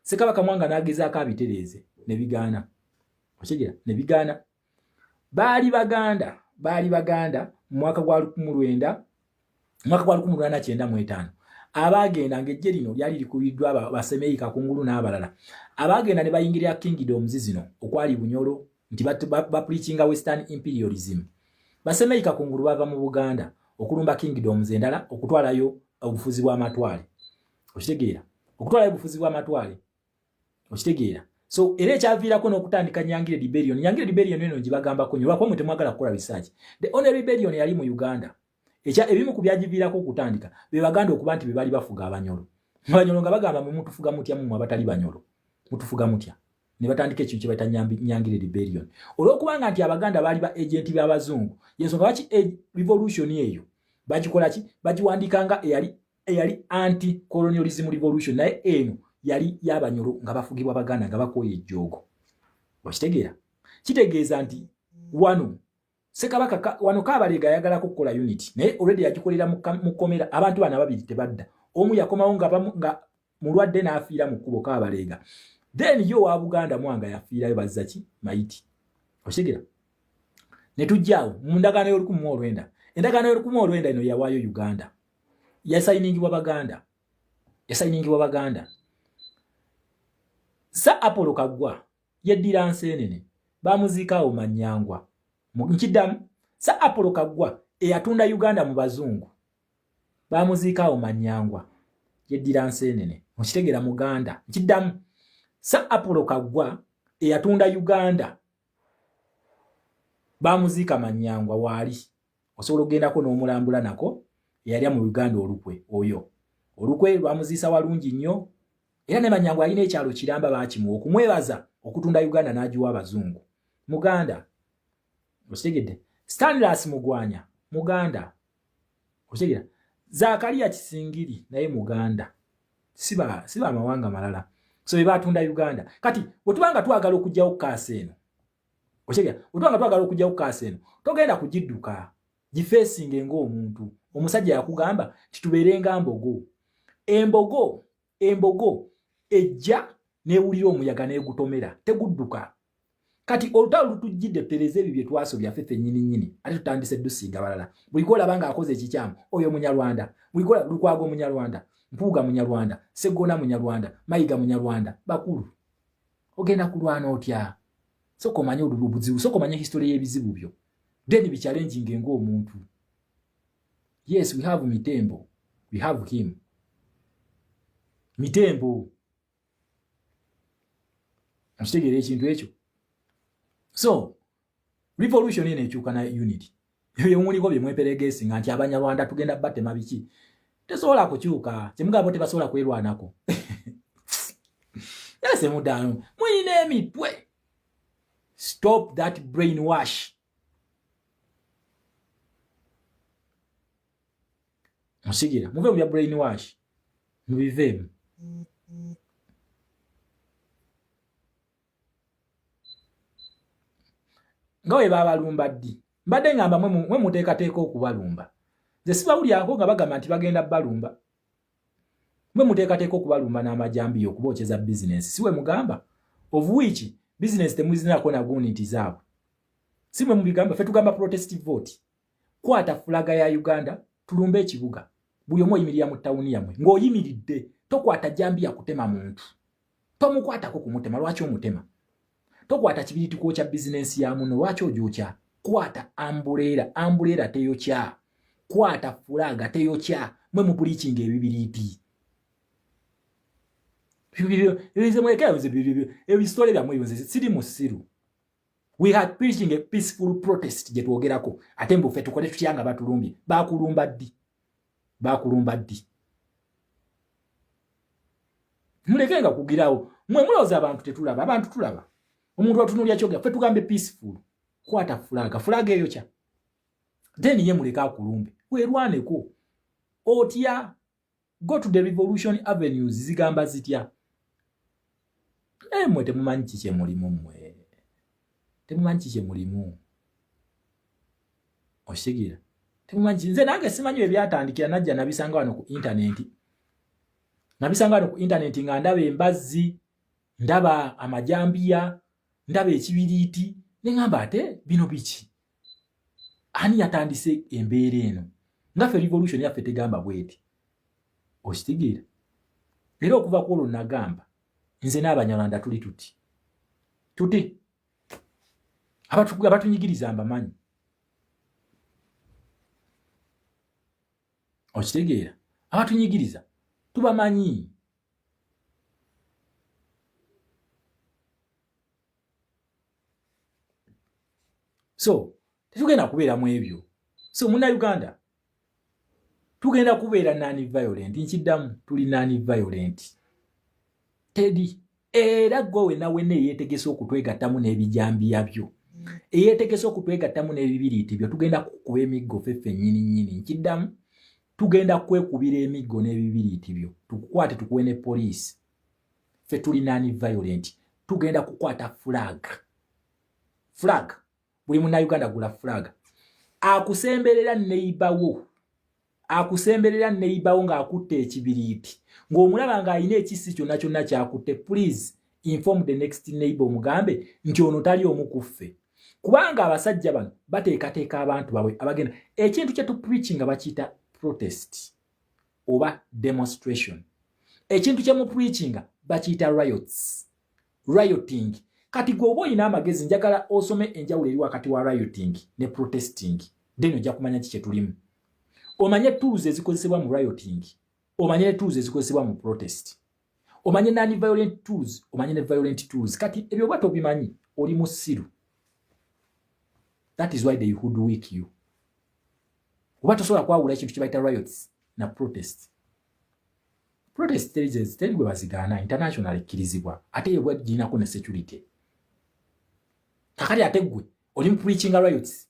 Ssekabaka Mwanga n'agezaako abitereeze ne bigaana. Okitegera? Ne bigaana. Baali Baganda, baali Baganda mu mwaka gwa 1900, mwaka gwa 1895, abaagenda ng'ejje lino lyali likubiddwa Basemeyi Kakungulu n'abalala, abaagenda ne bayingirira kingdoms zino okwali Bunyoro, nti bapreachinga Western imperialism. Basemeyi Kakungulu bava mu Buganda okulumba kingdoms endala, okutwalayo obufuzi bw'amatwale. Okitegeera? Okutwalayo obufuzi bw'amatwale. Okitegeera? So era ekyaviirako n'okutandika Nyangire Rebellion. Nyangire Rebellion eno ngibagambako nnyo lwakuba mwe temwagala kukola research. The only rebellion yali mu Uganda, ekya ebimu ku byagiviirako okutandika be Baganda okuba nti be baali bafuga Abanyolo. Abanyolo nga bagamba, "Mwe mutufuga mutya? Mumwe abatali Banyolo mutufuga mutya?" Ne batandika ekintu kye bayita Nyangire Rebellion. Olw'okubanga nti Abaganda baali ba agenti b'Abazungu, yensonga lwaki revolution eyo bagikola ki, bagiwandiika nga eyali anti colonialism revolution, naye eno yali y'Abanyolo nga bafugibwa Baganda, nga bakooya ejjoogo. Okitegeera? Kitegeeza nti wano Ssekabaka wano Kabalega ayagalako okukola unity, naye already yagikolera mu kkomera. Abantu bano ababiri tebadda. Omu yakomawo nga mulwadde n'afiira mu kkubo, Kabalega. Then ye owa Buganda Mwanga yafiirayo, bazza ki mayiti. Okitegera? Ne tujjaawo mu ndagaano y'o1900. Endagaano y'o1900 eno yawaayo Uganda, yasayiningibwa Baganda, yasayiningibwa Baganda. Sir Apollo Kaggwa yeddira Nseenene, bamuziikaawo Manyangwa. Nkiddamu, Sir Apollo Kaggwa eyatunda Uganda mu Bazungu bamuziikaawo Manyangwa, yeddira Nseenene. Okitegeera? Muganda. Nkiddamu, Sir Apollo Kaggwa eyatunda Uganda bamuziika Manyangwa. Waali osobola okugendako n'omulambula nako. Eyalya mu Uganda olukwe, oyo olukwe lwamuziisa walungi nnyo. Era ne Manyangwa alina ekyalo kiramba bakimuwa okumwebaza okutunda Uganda n'agiwa Abazungu. Muganda. Okitegedde? Stanlas Mugwanya muganda. Okitegera? Zakaliya Kisingiri naye muganda, siba amawanga malala. So be batunda Uganda. Kati bwe twagala okugyawo curse eno, okitegera, bwe tubanga twagala okugyawo curse eno, togenda kugidduka, gifacinge ng'omuntu. Omusajja yakugamba titubeerenga mbogo. Embogo ejja newulira omuyaga negutomera, tegudduka. Kati olutalo lutujjidde, tutereeze ebyo bye twasobya ffe ffennyini nnyini, ate tutandise dusiiga balala. Buli gwolaba ng'akoze ekikyamu, oyo Munyarwanda. Buli Lukwago Munyarwanda, Mpuuga Munyarwanda, Seggona Munyarwanda, Mayiga Munyarwanda. Bakulu, ogenda kulwana otya? Sooka omanye obuzibu, sooka omanye history y'ebizibu byo, then bichallenging ng'omuntu. Yes, we have Mitembo, we have him Mitembo. Okitegeera ekintu ekyo? So revolution eno ekyuka na unity. Ebyo muliko bye mweperegesi nga nti Abanyarwanda tugenda batema biki, tesobola kukyuka. Kyemugamba tebasobola kwerwanako. Yase mudano muyina emitwe. Stop that brain wash. Musigira muve mu bya brain wash, mubiveemu. Nga bwe babalumba ddi? Mbadde ngamba mwe muteekateeka okubalumba. Nze sibawulyako nga bagamba nti bagenda balumba. Mwe muteekateeka okubalumba n'amajambiya okubookeza bizinensi, si we mugamba? Of which bizinensi temuzinako nagundi nti zaabwe, si mwe mubigamba? Ffe tugamba protest vote. Kwata fulaga ya Uganda, tulumbe ekibuga. Buli omu oyimirira mu tawuni yammwe ng'oyimiridde. Tokwata jambiya kutema muntu, tomukwatako kumutema. Lwaki omutema? Tokwata kibiriti kwokya bizinensi ya muno. Lwaki ogyokya? Kwata umbrella, umbrella teyokya. Kwata fulaga, teyokya. Mwe mupreachinga ebibiriiti. Nze mulekera ebisitole byammwe ebyo, nze siri musiru. We are preaching a peaceful protest gye twogerako. Ate mbu ffe tukole tutya nga batulumbye? Bakulumba ddi? Bakulumba ddi? Muleke nga kugirawo. Mwe mulowooza abantu tetulaba? Abantu tulaba. Omuntu atunulya kyogera. Ffe tugambe peaceful. Kwata fulaga, fulaga eyokya, then ye muleke akulumbe, weerwaneko. Otya? Go to the revolution avenues. Zigamba zitya? Mwe temumanyi ki kyemulimu, mmwe temumanyi ki kyemulimu. Okitegeera? Temumanyi. Nze nange simanyi ebyatandikira. Najja nabisanga wano ku intaneti, nabisanga wano ku intaneti nga ndaba embazzi, ndaba amajambiya, ndaba ekibiriiti, neŋamba ate bino biki? Ani yatandise embeera eno nga ffe revolution yaffe tegamba bweti? Okitegeera? Era okuva ku olwo nagamba nze n'Abanyarwanda tuli tuti tuti. Abatunyigiriza mbamanyi. Okitegeera? Abatunyigiriza tubamanyi. So tetugenda kubeera mu ebyo. So Munnayuganda, tugenda kubeera non violent. Nkiddamu, tuli non violent. Tedi era gwe wena wena eyeetegese okutwegattamu n'ebijambiya byo, eyeetegese okutwegattamu n'ebibiriiti byo, tugenda kukuba emiggo feffe nnyini nnyini. Nkiddamu, tugenda kwekubira emiggo n'ebibiriiti byo, tukukwate, tukuwe ne poliisi. Ffe tuli non violent. Tugenda kukwata flag, flag. Buli Munnayuganda gula flag. Akusemberera neibawo, akusemberera neibawo ng'akutte ekibiriiti, ng'omulaba ng'alina ekisi kyonna kyonna kyakutte, please inform the next neighbor, omugambe nti ono tali omu ku ffe, kubanga abasajja bano bateekateeka abantu baabwe abagenda. Ekintu kye tupreaching nga bakiyita protest oba demonstration, ekintu kye mupreachinga bakiyita riots, rioting. Kati gwe oba olina amagezi, njagala osome enjawulo eri wakati wa rioting ne protesting, then ojja kumanya ki kyetulimu. Omanye tools ezikozesebwa mu rioting, omanye ne tools ezikozesebwa mu protest, omanye non violent tools, omanye ne violent tools. Kati ebyo oba tobimanyi, oli musiru. That is why they hoodwink you. Oba tosobola kwawula ekintu kye bayita riots na protest. Protest teri gwe bazigaana, international ekkirizibwa, ate yebwa girinako ne security. Kakati ate gwe oli mu preaching riots,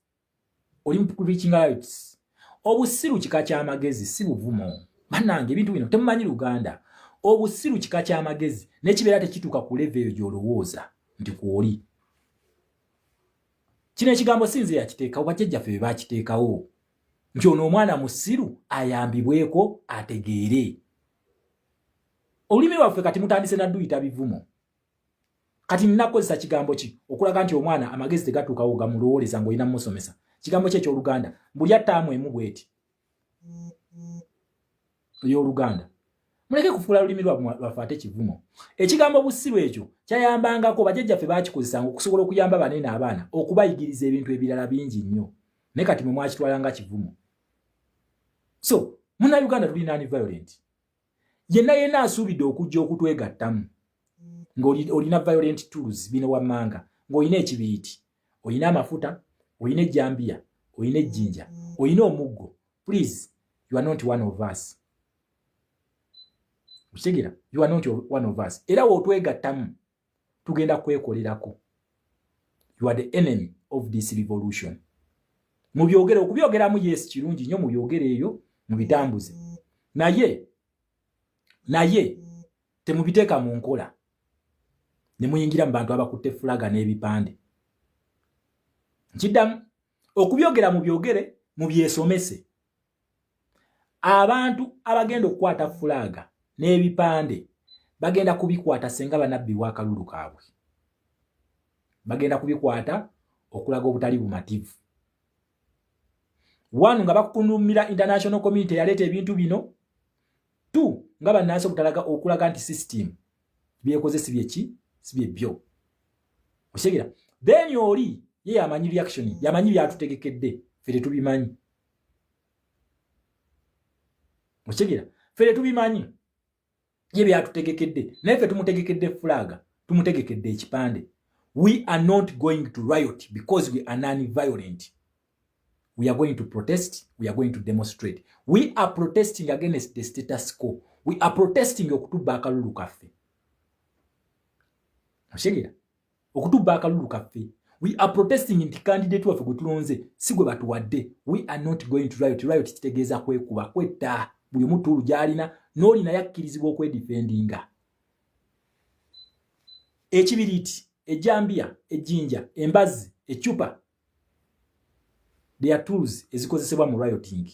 oli mu preaching riots. Obusiru kika ky'amagezi, si buvumo. Bannange, ebintu bino temumanyi Luganda. Obusiru kika ky'amagezi, nekibeera tekituuka ku level eyo gy'olowooza nti kwoli. Kino ekigambo si nze yakiteekawo, bajjajjaffe be bakiteekawo nti ono omwana musiru, ayambibweko ategeere olulimi lwaffe. Kati mutandise nadduyita bivumo. Kati ninakukozesa kigambo ki okulaga nti omwana amagezi tegatuukawo gamulowooleza ng'olina mumusomesa? Kigambo ki ekyoluganda? Mbuli attaamu emu bweti ey'oluganda. Muleke kufuula lulimi lwaffe ate kivumo. Ekigambo busiru ekyo kyayambangako bajjajjaffe, bakikozesanga okusobola okuyamba banene abaana, okubayigiriza ebintu ebirala bingi nnyo, naye kati mwe mwakitwala nga kivumo. So Munnayuganda, tuli non violent. Yenna yenna asuubidde okujja okutwegattamu ng'olina violent tools bino wammanga, ng'olina ekibiriiti, olina amafuta, olina ejjambiya, olina ejjinja, olina omuggo, please, you are not one of us. Okitegeera? You are not one of us. Era wootwegattamu tugenda kwekolerako. You are the enemy of this revolution. Mubyogere, okubyogeramu, yes, kirungi nnyo, mubyogere eyo, mubitambuze, naye temubiteeka mu nkola ne muyingira mu bantu abakutte fulaga n'ebipande. Nkiddamu, okubyogera mubyogere, mubyesomese. Abantu abagenda okukwata fulaaga n'ebipande bagenda kubikwata senga banabbibwa akalulu kaabwe. Bagenda kubikwata okulaga obutali bumativu. One, nga bakukunumira international community yaleeta ebintu bino. Two, nga bannansi obutalaga okulaga nti system byekoze si byeki, si byebyo. Okitegera? Then oli ye yamanyi reaction, yamanyi byatutegekedde, ffe tetubimanyi. Okitegera? Ffe tetubimanyi ye byatutegekedde, naye ffe tumutegekedde fulaga, tumutegekedde ekipande. We are not going to riot because we are non violent. We are going to protest, we are going to demonstrate. We are protesting against the status quo. We are protesting okutubba akalulu kaffe. Okitegera? Okutubba akalulu kaffe. We are protesting nti candidate waffe gwe tulonze si gwe batuwadde. We are not going to riot. Riot kitegeeza kwekuba, kwetta. Buli omu tool gy'alina n'oli naye akkirizibwa okwedefendinga. Ekibiriiti, ejjambiya, ejjinja, embazzi, eccupa, they are tools ezikozesebwa mu rioting.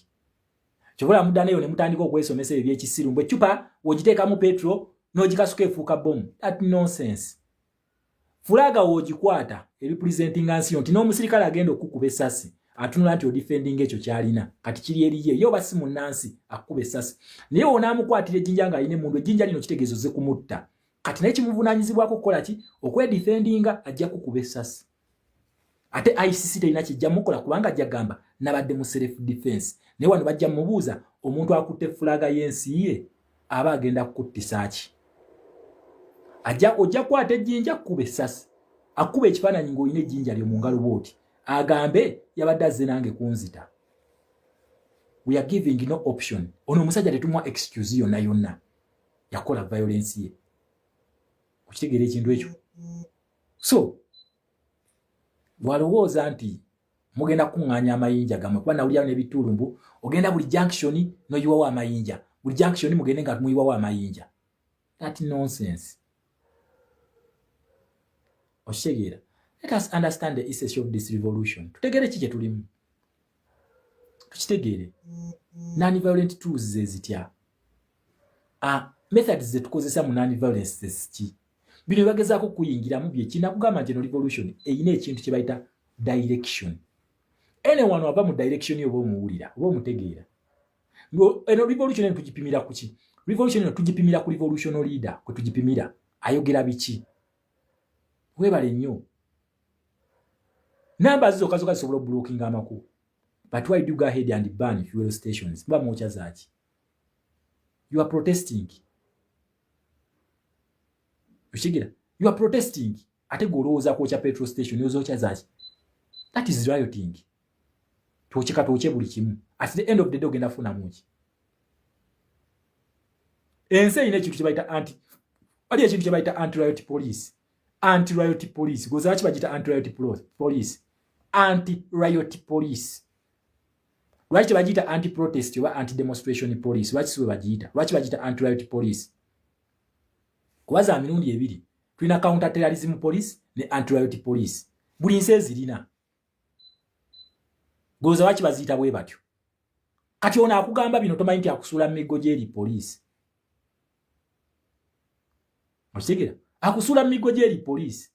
Kyobola mudda neyo ne mutandika okwesomesa ebyo ebyekisiru mbwe eccupa w'ogiteekamu petrol n'ogikasuka efuuka bomu. That nonsense. Fulaga w'ogikwata erepresentinga nsi yo, nti n'omusirikale agenda okukuba essasi atunula nti odefendinga ekyo kyalina kati kiri eriye. Ye oba si munnansi akukuba essasi, naye onaamukwatira ejjinja ng'alina emundu, ejjinja lino kitegeeza ozze kumutta. Kati naye kimuvunaanyizibwako okukola ki? Okwedefendinga. Ajja kukuba essasi, ate ICC terina kijja mukola kubanga ajja gamba nabadde mu self defense. Naye wano bajja mubuuza, omuntu akutte fulaga y'ensi ye aba agenda kukuttisa ki? Ajja ojja kukwata ejjinja, kukuba essasi, akuba ekifaananyi ng'olina ejjinja lyo mu ngalo bw'oti, agambe yabadde azze nange kunzita. We are giving no option. Ono omusajja tetumuwa excuse yonna yonna, yakola violence ye. Okitegeera ekintu ekyo? So walowooza nti mugenda kukuŋŋaanya amayinja gammwe, kuba nawulirayo n'ebituulu mbu ogenda buli junction n'oyiwawo amayinja, buli junction mugende nga muyiwawo amayinja. That nonsense. Okitegeera? Let us understand the essence of this revolution. Tutegeere ki kye tulimu, tukitegeere. Non violent tools ze zitya? Methods zetukozesa mu non violence zeziki? Bino bagezaako kuyingiramu byeki? Nakugamba nti eno revolution eyina ekintu kye bayita direction. Anyone ava mu direction oba omuwulira oba omutegeera. Eno revolution eno tugipimira kuki? Revolution eno tugipimira ku revolution leader kwe tugipimira. Ayogera biki? Webale nnyo. Namba zokka zokka zisobola oblockinga amakubo, but why do you go ahead and burn fuel stations? Muba mwokya zaaki? You are protesting. Okigira? You are protesting, ate gwe olowooza kwokya petrol station, ozookya zaaki? That is rioting. Twokyeka, twokye buli kimu. At the end of the day ogenda funamu ki? Ensi erina ekintu kyebayita anti, wali ekintu kyebayita anti riot police. Anti riot police gozaaki? Bagita anti riot police. Anti riot police lwaki tebagiyita anti protest oba anti demonstration police? Lwaki siwe bagiyita? Lwaki bagiyita anti riot police? Kuba za mirundi ebiri. Tulina counter terrorism police ne anti riot police, buli nsi ezirina. Goza lwaki baziyita bwe batyo? Kati ono akugamba bino, tomanyi nti akusuula mu miggo gyeri poliisi. Okitegera? Akusuula mu miggo gyeri poliisi.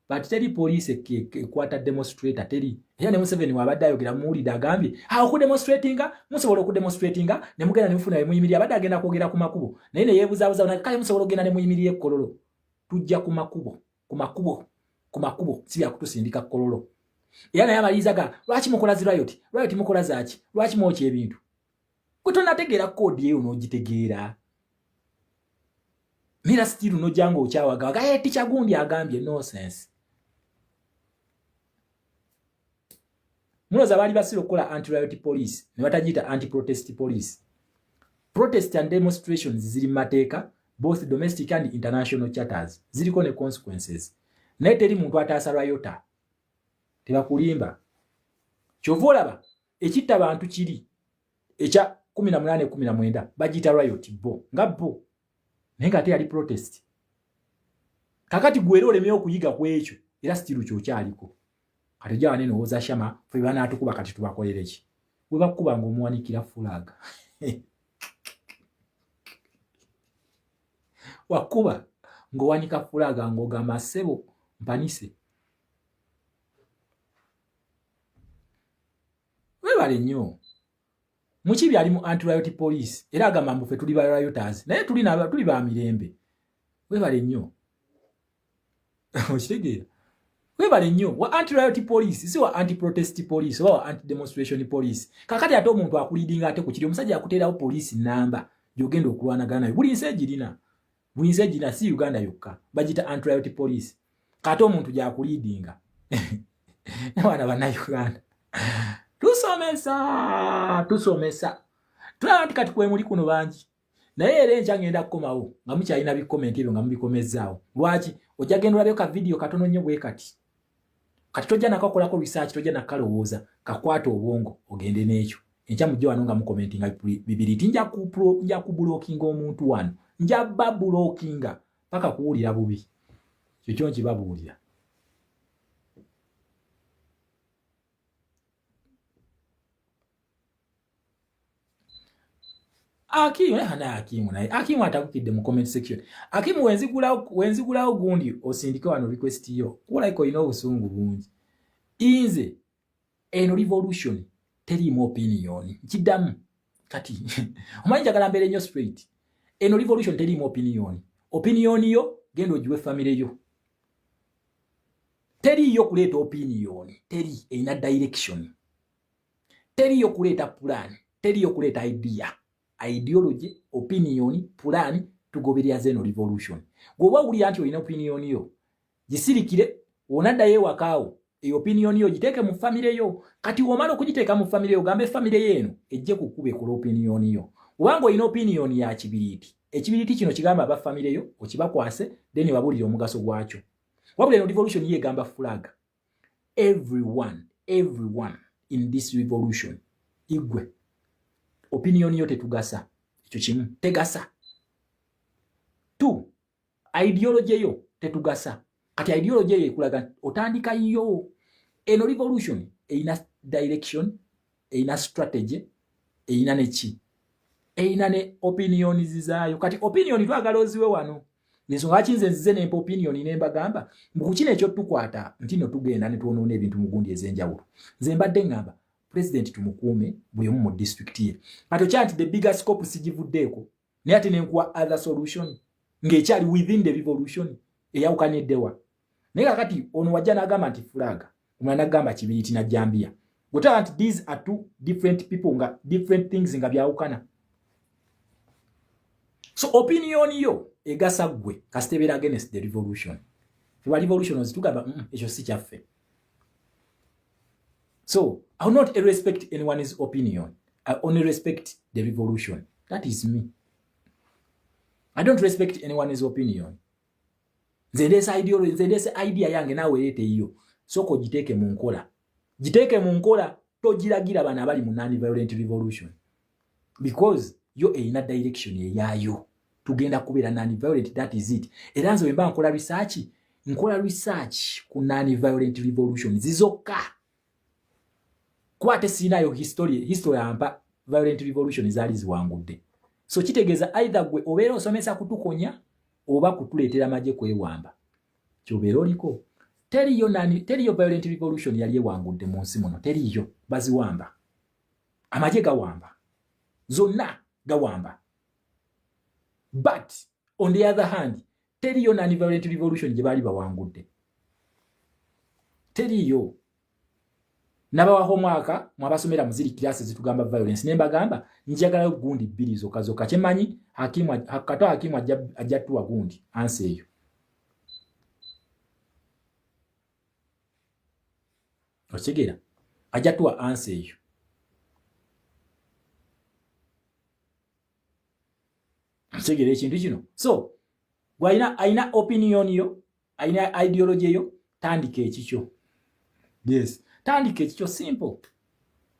But teri police ekwata demonstrator, teri. Era ne Museveni wabadde ayogera muwulidde agambye awo okudemonstratinga, musobola okudemonstratinga ne mugenda ne mufuna bemuyimirira. Abadde agenda kwogera ku makubo naye ne yeebuzaabuza, kale musobola okugenda ne muyimirira ekkololo. Tujja ku makubo, ku makubo, ku makubo, si byakutusindika kkololo. Era naye amaliriza ga lwaki mukola zi riot, riot mukola zaaki, lwaki mwokya ebintu? Gwe tonategeera koodi eyo n'ogitegeera nera still nojja nga okyawagawaga hey, ticha gundi agambye nonsense. Muloza baali basiru okukola anti-riot police ne batagiyita anti-protest police. Protest and demonstrations ziri mu mateeka, both domestic and international charters, ziriko ne consequences, naye teri muntu ataasa riota, tebakulimba. Kyova olaba ekitta bantu kiri ekya 18 19 bagiyita riot bo nga bo, naye nga ate yali protest. Kakati gwera olemye okuyiga ku ekyo, era still kyokyaliko. Kati ojja wane nowooza shama fe banaatukuba, kati tubakolere ki? We bakuba nga omuwanikira flag, wakuba ng'owanika flag ng'ogamba ssebo mpanise. Webale nnyo. Mukibi ali mu anti-riot police era agamba mbu ffe tuli ba rioters, naye tuli tuli ba mirembe. Webale nnyo, okitegeera? Webale nnyo. Wa anti-riot police, si wa anti-protest police oba wa anti-demonstration police. Kakati ate omuntu akuleadinga ate ku kiri, omusajja akuteerawo police namba gy'ogenda okulwanagana nayo. Buli nsi egirina, buli nsi egirina, si Uganda yokka. Bagita anti-riot police. Kate omuntu gyakuleadinga nabaana bannayuganda tusomesa, tusomesa, tulaba nti kati kwemuli kuno bangi, naye era enkya ngenda kukomawo nga mukyalina bikomenti ebyo nga mubikomezaawo. Lwaki? Ojja genda olabeyo ka vidiyo katono nnyo bwe kati, kati tojja nakakolako research, tojja nakalowooza, kakwata obwongo ogende n'ekyo. Enkya mujje wano nga mukomentinga bibiriti, nja kublockinga omuntu wano, nja bablockinga paka kuwulira bubi. Kyekyo nkibabuulira. Akimu naye hana Akimu naye Akimu atabukidde mu comment section. Akimu wenzigulawo, wenzigulawo gundi osindike wano request yo. Kulayika olina obusungu bungi. Inze eno revolution teriimu opinion. Nkiddamu kati omanyi njagala mbeere nnyo straight. Eno revolution teriimu opinion. Opinion yo genda ogiwe family yo. Teriiyo kuleeta opinion, teri erina direction. Teriyo kuleeta plan, teriyo kuleeta idea, ideology, opinion, plan. Tugoberera zeno revolution. Gwoba owulira nti olina opinion yo, gisirikire. Onaddayo ewakaawo, eyo opinion yo giteeke mu famire yo. Kati womala okugiteeka mu famire yo, ogamba efamire yo eno ejje kukuba ekola opinion yo. Obanga olina opinion ya kibiriiti, ekibiriiti kino kigamba aba famire yo okibakwase, then babuulire omugaso gwakyo. Wabula eno revolution ye egamba flag. Everyone, everyone in this revolution, igwe opinion yo tetugasa, ekyo kimu tegasa. Two, ideology yo tetugasa. Kati ideology eyo ekulaga otandika yo. Eno revolution erina direction, erina strategy, erina neki, erina ne opinions zaayo. Kati opinion twagala oziwe wano. Ensonga lwaki nze nzize nempa opinion nembagamba mbu ku kino ekyotukwata nti no tugenda ne twonoona ebintu mu gundi ez'enjawulo, nze mbadde ŋŋamba president tumukuume buli omu mu district ye. Kati okya nti the bigger scope sigivuddeeko, naye ate nenkuwa other solution ng'ekyali within the revolution eyawukaniddewa. Naye kakati ono wajja n'agamba nti flag, omulala n'agamba kibiriti na jambiya, gotaba nti these are two different people nga different things nga byawukana. So opinion yo egasa ggwe kasita ebeera against the revolution. Ffe revolutioners tugamba ekyo si kyaffe. So I will not respect anyone's opinion, I only respect the revolution. That is me. I don't respect anyone's opinion. Nze ndeese ideology, nze ndeese idea yange, naawe ereeta eyiyo. Sooka ogiteeke mu nkola, giteeke mu nkola, togiragira bano abali mu non violent revolution, because yo erina direction eyaayo. Tugenda kubeera non violent, that is it. Era nze wemba nkola research, nkola research ku non violent revolution zizokka, kuba ate siinayo history. History ampa violent revolution zaali ziwangudde. So kitegeeza either gwe obeera osomesa kutukonya oba kutuleetera magye kwewamba, kyobeera oliko. Teriyo nani, teriyo violent revolution yali ewangudde mu nsi muno, teriyo. Baziwamba, amagye gawamba, zonna gawamba. But on the other hand, teriyo nani violent revolution gye baali bawangudde, teriyo. Nabawaho omwaka mwabasomera muziri kirasi zitugamba violence, ne mbagamba njagalayo gundi bbiri zokka zokka. Kyemmanyi Hakimu Kato, Hakimu ajja tuwa gundi ansi eyo. Okitegeera? Ajja tuwa ansi eyo. Okitegeera ekintu kino? So gwalina alina opinion yo, alina ideology yo, tandika ekikyo. Yes, tandika ekikyo, simple.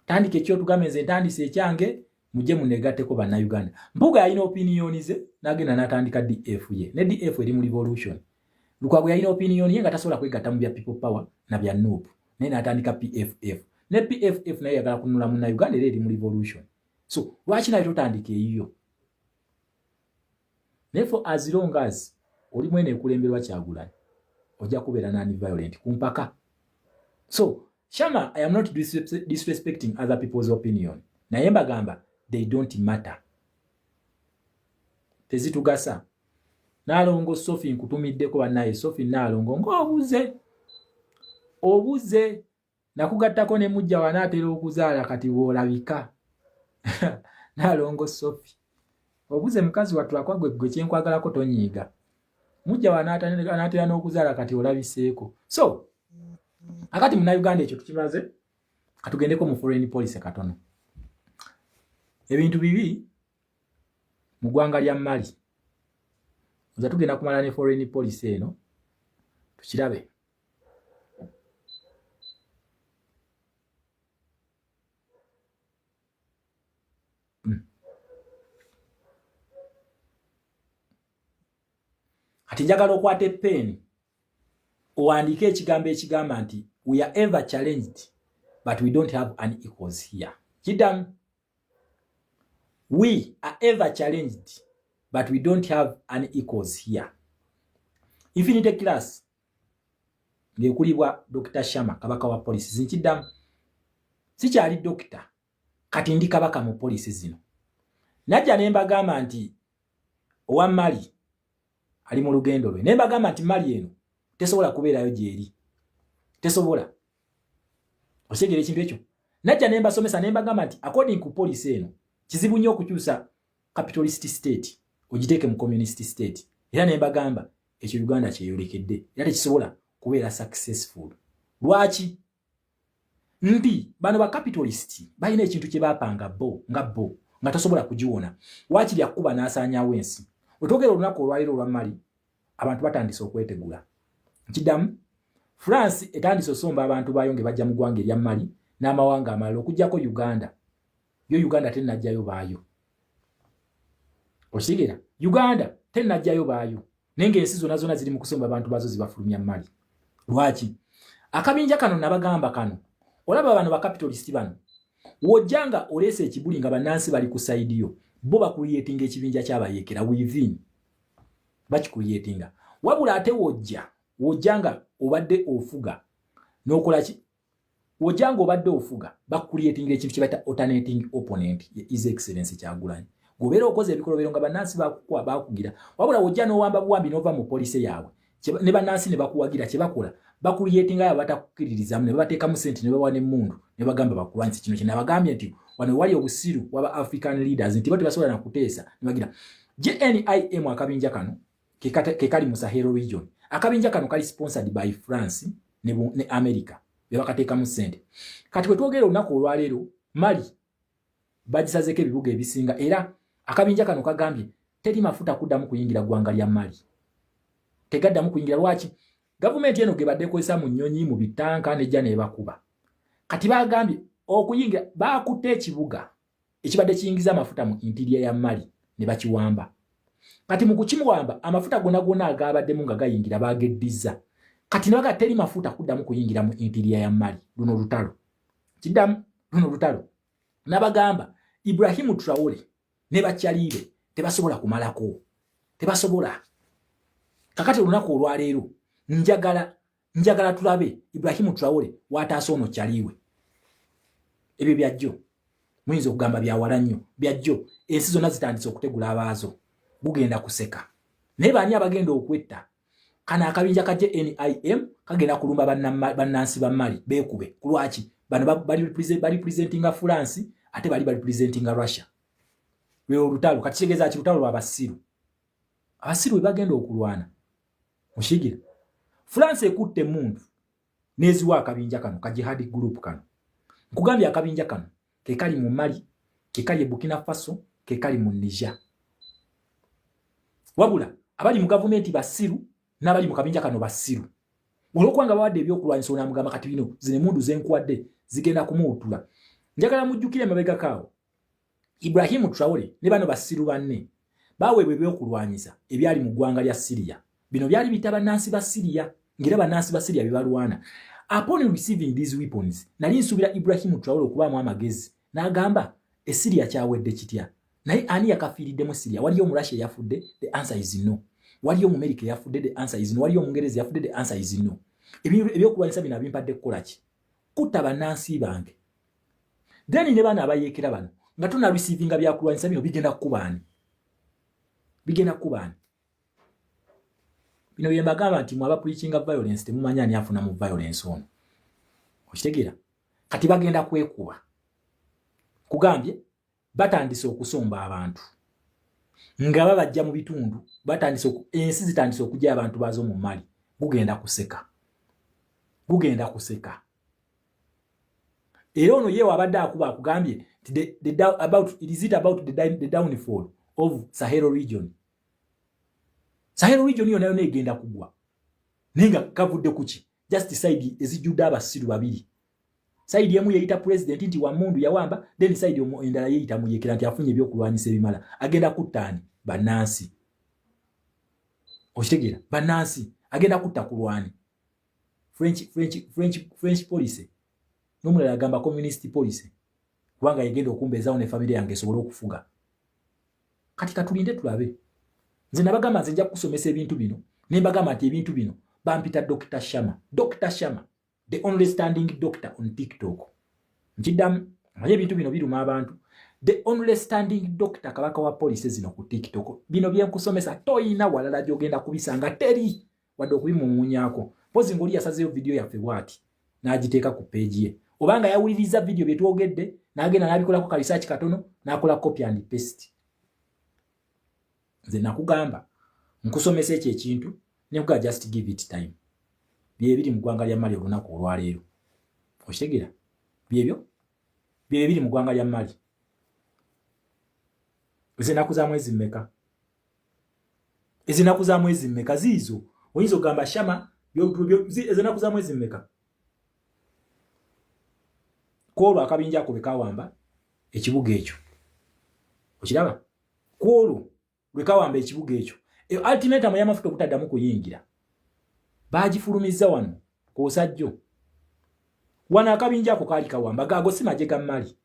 Tandika ekikyo, tugambe nze ntandise ekyange, mujje munegatteko Bannayuganda. Mpuga yalina opinion ze, n'agenda n'atandika DF ye, ne DF eri mu revolution. Lukwago yalina opinion ye nga tasobola kwegatta mu bya People Power na bya NUP, naye n'atandika PFF, ne PFF naye yagala kununula Munnayuganda, era eri mu revolution. So lwaki naye totandika eyiyo? Naye for as long as oli mwene ekulemberwa Kyagulanyi, ojja kubeera nani violent ku mpaka. So Shama, I am not disrespecting other people's opinion, naye mbagamba they don't matter, tezitugasa. Naalongo Sofi, nkutumiddeko bannaye. Sofi Naalongo, ng'obuze obuze, nakugattako ne mujja wanaatera okuzaala, kati bw'olabika. Naalongo Sofi, obuze mukazi wattu, akwa gwe gwe kyenkwagalako tonyiiga. Mujja wanaatera n'okuzaala, kati olabiseeko. So akati Munnayuganda, ekyo tukimaze, katugendeko mu foreign policy katono. Ebintu bibi mu ggwanga lya Mali. Nza tugenda kumala ne foreign policy eno, tukirabe. Kati njagala okwata epeeni owandiike ekigambo ekigamba nti we are ever challenged but we don't have an equals here. Kiddamu: we are ever challenged but we don't have an equals here. Infinity class ng'ekulibwa Dr Shama, kabaka wa policy. Zinkiddamu, sikyali dokita kati, ndi kabaka mu policy zino. Najja ne mbagamba nti owa Mali ali mu lugendo lwe, naye mbagamba nti Mali eno tesobola kubeerayo gyeri, tesobola. Okitegera ekintu ekyo? Najja ne mbasomesa ne mbagamba nti according ku policy eno, kizibu nnyo okukyusa capitalist state ogiteeke mu communist state. Era ne mbagamba ekyo Uganda kyeyolekedde, era tekisobola kubeera successful. Lwaki? Nti bano ba capitalist balina ekintu kye bapanga bo nga bo nga tosobola kugiwona, waakiri akkuba n'asaanyawo ensi. Wetwogera olunaku olwaliro olwa Mali, abantu batandise okwetegula. Nkiddamu, France etandise osomba abantu baayo nga bajja mu ggwanga erya Mali n'amawanga amalala okugjako Uganda. Yo Uganda tennajjayo baayo. Okitegeera? Uganda tennajjayo baayo, naye ng'ensi zonna zonna ziri mu kusomba abantu baazo zibafulumya Mali. Lwaki? Akabinja kano nabagamba kano, olaba bano bacapitalist bano, wojja nga oleese ekibuli nga bannansi bali ku side yo, bo bacreatinga ekibinja kyabayeekera within, bakicreatinga. Wabula ate wojja nga obadde ofuga n'okola ki, wojja nga obadde ofuga, bacreatinga ekintu kye bayita alternating opponent, His Excellence Kyagulanyi. Gobeera okoze ebikolobero nga bannansi bakukuwa bakugira, wabula wojja n'owamba buwambi n'ova mu policy yaabwe ne bannansi ne bakuwagira, kye bakola bacreatinga abo batakukkiririzamu ne babateekamu sente ne bawa n'emmundu ne bagamba bakulwanyisa. Kino kye nabagambye nti wano wali obusiru waba African leaders nti bo tebasobola na kuteesa ne bagira JNIM. Akabinja kano ke kali mu Sahel region. Akabinja kano kali sponsored by France ne America, be bakateekamu sente. Kati bwe twogera olunaku olwaleero, Mali bagisazeko ebibuga ebisinga, era akabinja kano kagambye teri mafuta kuddamu kuyingira ggwanga lya Mali, tegaddamu kuyingira. Lwaki? Gavumenti eno gebadde ekozesa mu nnyonyi, mu bitanka, nejja nebakuba. Kati bagambye okuyingira, bakutte ekibuga ekibadde kiyingiza amafuta mu interior ya Mali ne bakiwamba. Kati mu kukimuwamba, amafuta gonna gonna agabaddemu nga gayingira bageddiza. Kati ne baga teri mafuta kuddamu kuyingira mu interior ya Mali. Luno lutalo, kiddamu, luno lutalo. Nabagamba Ibrahimu Traore ne bakyalibe tebasobola kumalako, tebasobola. Kakati olunaku olwaleero njagala Njagala tulabe Ibrahimu Traore wataasa ono kyaliwe. Ebyo byajjo muyinza okugamba byawala nnyo, byajjo. Ensi zonna zitandise okutegula abaazo, gugenda kuseka. Naye baani abagenda okwetta? Kano akabinja ka JNIM kagenda kulumba bannansi ba Mali beekube. Ku lwaki? Bano bali presentinga France, ate bali presentinga Russia. Lwe olutalo kati kitegeeza ki? Lutalo lwa basiru. Abasiru bwe bagenda okulwana mushigira. France ekutte emundu neziwa akabinja kano ka jihadi group kano. Nkugambye akabinja kano kekali mu Mali, kekali e Burkina Faso, kekali mu Niger. Wabula abali mu gavumenti basiru n'abali mu kabinja kano basiru. Olwokubanga bawadde ebyokulwanyisa, onamugamba kati bino zino emundu zenkuwadde zigenda kumuwutula. Njagala mujjukire emabegako awo Ibrahimu Traore ne bano basiru banne baweebwa ebyokulwanyisa ebyali mu ggwanga lya Syria. Bino byali bita bannansi ba Syria, ng'era bannansi ba Syria bye balwana. Upon receiving these weapons, nali nsuubira Ibrahimu Traore okubaamu amagezi n'agamba e Syria kyawedde kitya? Naye ani yakafiiriddemu Syria? Waliyo Omurussia eyafudde? The answer is no. Waliyo Omumerika eyafudde? The answer is no. Waliyo Omungereza eyafudde? The answer is no. Ebyokulwanyisa bino abimpadde kukola ki? Kutta bannansi bange. Then ne bano abayeekera bano nga tona receivinga byakulwanyisa bino, bigenda kukubaani? Bigenda kukubaani? Bino bye mbagamba nti mwe abapreachinga violence temumanyi ani afuna mu violence ono. Okitegeera? Kati bagenda kwekuba. Kugambye batandise okusomba abantu nga babajja mu bitundu, batandise ensi zitandise okujja abantu baazo mu Mali. Gugenda kuseka, gugenda kuseka. Era ono ye wabadde akuba akugambye nti about, is it about the downfall of Sahel region? Sahel region yonna yonna egenda kugwa, naye nga kavudde kuki? Just side ezijjudde abasiru babiri. Side emu yeyita president nti wamundu yawamba, then side endala yeyita muyekera nti afunye ebyokulwanyisa ebimala. Agenda kuttaani? Bannansi. Okitegeera? Bannansi agenda kutta kulwani. French policy n'omulala agamba communist policy, kubanga yegenda okumbeezaawo ne famire yange esobole okufuga. Kati katulinde tulabe. Nze nabagamba, nze nja kukusomesa ebintu bino, ne mbagamba nti ebintu bino bampita Dr Shama, Dr Shama, the only standing doctor on TikTok. Nkiddamu, naye ebintu bino biruma abantu. The only standing doctor, kabaka wa policy zino ku TikTok. Bino byenkusomesa toyina walala gyogenda kubisanga, teri wadde okubimumunyako. Mpozi ngaoli yasazeyo vidiyo yaffe bwati n'agiteeka ku page ye, obanga yawuliriza vidiyo byetwogedde n'agenda n'abikolako ka research katono n'akola copy and paste. Nze nakugamba nkusomesa ekyo ekintu nekuga just give it time. Byebiri mu ggwanga lya Mali olunaku olwaleero. Okitegeera? Byebyo byebiri mu ggwanga lya Mali. Ezinaku za mwezi mmeka? Ezinaku za mwezi mmeka ziizo? Oyinza okugamba Shama, ezinaku za mwezi mmeka kwolwo akabinja ako bwe kawamba ekibuga ekyo? Okiraba? Kwolwo lwe kawamba ekibuga ekyo, ultimatum y'amafuta obutaddamu kuyingira baagifulumizza wano kwosajjo wano. Akabinja ako kaali kawamba gaago si magye ga Mali.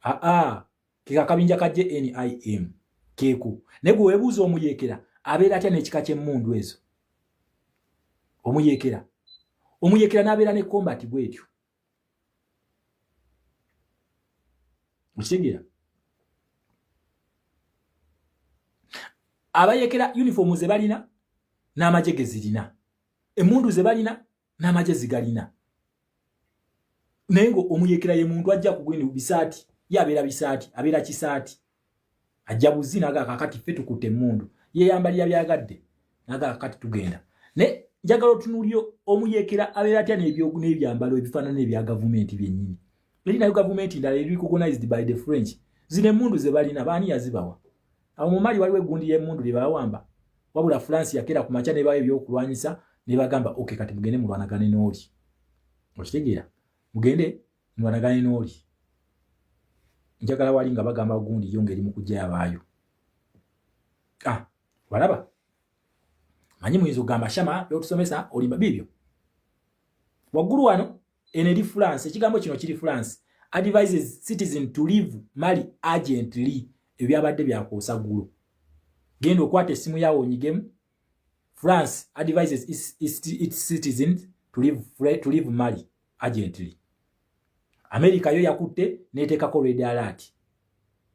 Aa, ke akabinja ka JNIM keeku. Naye gwe weebuuza, omuyeekera abeera atya n'ekika ky'emmundu ezo? Omuyeekera n'abeera ne combat bwetyo, okitegeera? Abayekera uniform ze balina n'amagye ge zirina, emmundu ze balina n'amagye zigalina, naye nga omuyekera ye muntu ajja kugwini bisaati, ye abeera bisaati, abeera kisaati, ajja buzi naga kakati ffe tukutte emmundu, yeyambalira byagadde naga kakati tugenda. Naye njagala otunuulyo omuyekera abeera atya n'ebyambalo ebifaanana ebya gavumenti byennyini? Eri nayo gavumenti ndala eri recognized by the French. Zino emmundu ze balina baani yazibawa? Awo mu Mali waliwo eggundi y'emmundu lye bawamba. Wabula France yakeera ku makya nebawo ebyokulwanyisa nebagamba, "Ok, kati mugende mulwanagane n'oli." Okitegeera? Mugende mulwanagane n'oli. Njagala wali nga bagamba gundi yo ng'eri mu kujja yabaayo. Ah, walaba manyi muyinza okugamba, "Shama, byotusomesa olimba." Biibyo waggulu wano. Eno eri France. Ekigambo kino kiri France advises citizen to leave Mali urgently. Ebyabadde byakwosa ggulo. Genda okwata essimu yawo onyigemu. France advises its citizens to leave Mali urgently. America yo yakutte neteekako red alert,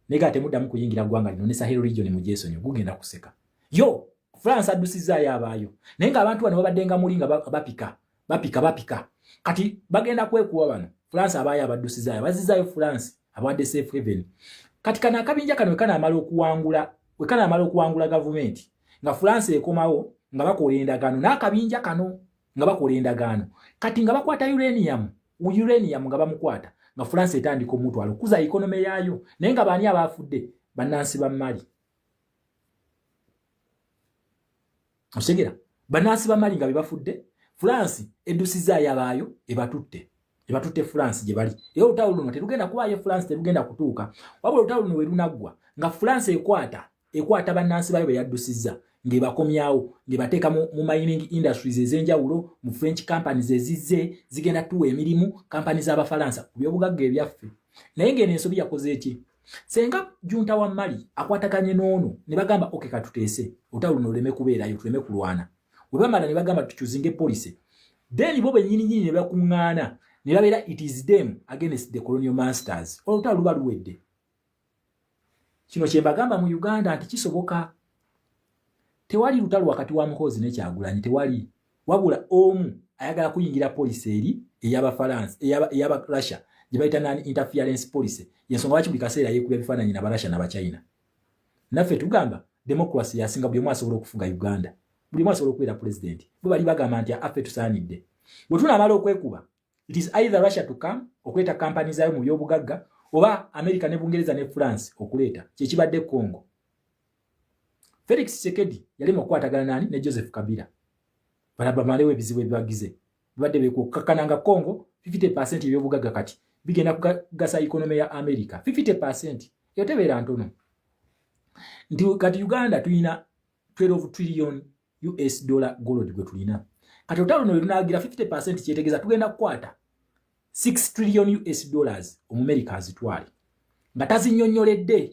nega temuddamu kuyingira ggwanga lino ne Sahel region mugyesonyi. Gugenda kuseka yo. France addusizaayo abaayo, naye ng'abantu bano babadde nga muli nga bapika bapika bapika. Kati bagenda kwekuba bano. France abaayo abaddusizaayo, bazizaayo. France abawadde safe haven. Kati kano akabinja kano wekanaamala okuwangula gavumenti, nga France ekomawo nga bakola endagaano n'akabinja kano, nga bakola endagaano. Kati nga bakwata uranium, nga bamukwata, nga France etandika omutwalo okuza economy yaayo. Naye nga baani abafudde? Bannansi ba Mali. Okitegera? Bannansi ba Mali nga bebafudde. France eddusizaayo abaayo, ebatutte France gye bali. Era olutalo luno terugenda kubaayo, France terugenda kutuuka. Wabula olutalo luno we lunaggwa, nga France ekwata bannansi bayo be yaddusizza, ng'ebakomyawo, ng'ebateeka mu mining industries ez'enjawulo, mu French companies ezizze zigenda tuwa emirimu, kampani z'Abafalansa ku byobugagga ebyaffe. Naye ng'eno ensobi yakoze eki? Senga junta wa Mali akwataganye n'ono ne bagamba, "Okay, katuteese olutalo luno luleme kubeerayo, tuleme kulwana." We bamala ne bagamba, "Tuchoosinge policy." Then bo bennyininyini ne bakuŋŋaana ne babeera, it is them against the colonial masters. Olutalo luba luwedde. Kino kye mbagamba mu Uganda nti kisoboka. Tewali lutalo wakati wa Muhoozi ne Kyagulanyi, tewali. Wabula omu ayagala kuyingira policy eri ey'Abafalansa, ey'aba Russia, gye bayita non interference policy. Yensonga lwaki buli kaseera yeekubya bifaananyi n'Abarussia n'Abachina. Naffe tugamba democracy yasinga, buli omu asobola okufuga Uganda, buli omu asobola okubeera president. Bo bali bagamba nti affe tusaanidde. Bwe tunaamala okwekuba, it is either Russia to come okuleeta kampani zaayo mu byobugagga, oba America ne Bungereza ne France okuleeta. Kyekibadde Congo. Felix Tshisekedi yali mu kukwatagana nani? Ne Joseph Kabila, balabamalewo ebizibu ebibagize bibadde bekukakkana nga Congo 50% ebyobugagga kati bigenda kugasa economy ya America. 50% eyo tebeera ntono. Nti kati Uganda tulina 12 trillion US dollar gold gwe tulina. Kati olutalo luno lunagira 50%, kyetegeeza tugenda kukwata 6 trillion US dollars, Omumerika azitwale nga tazinnyonnyoledde.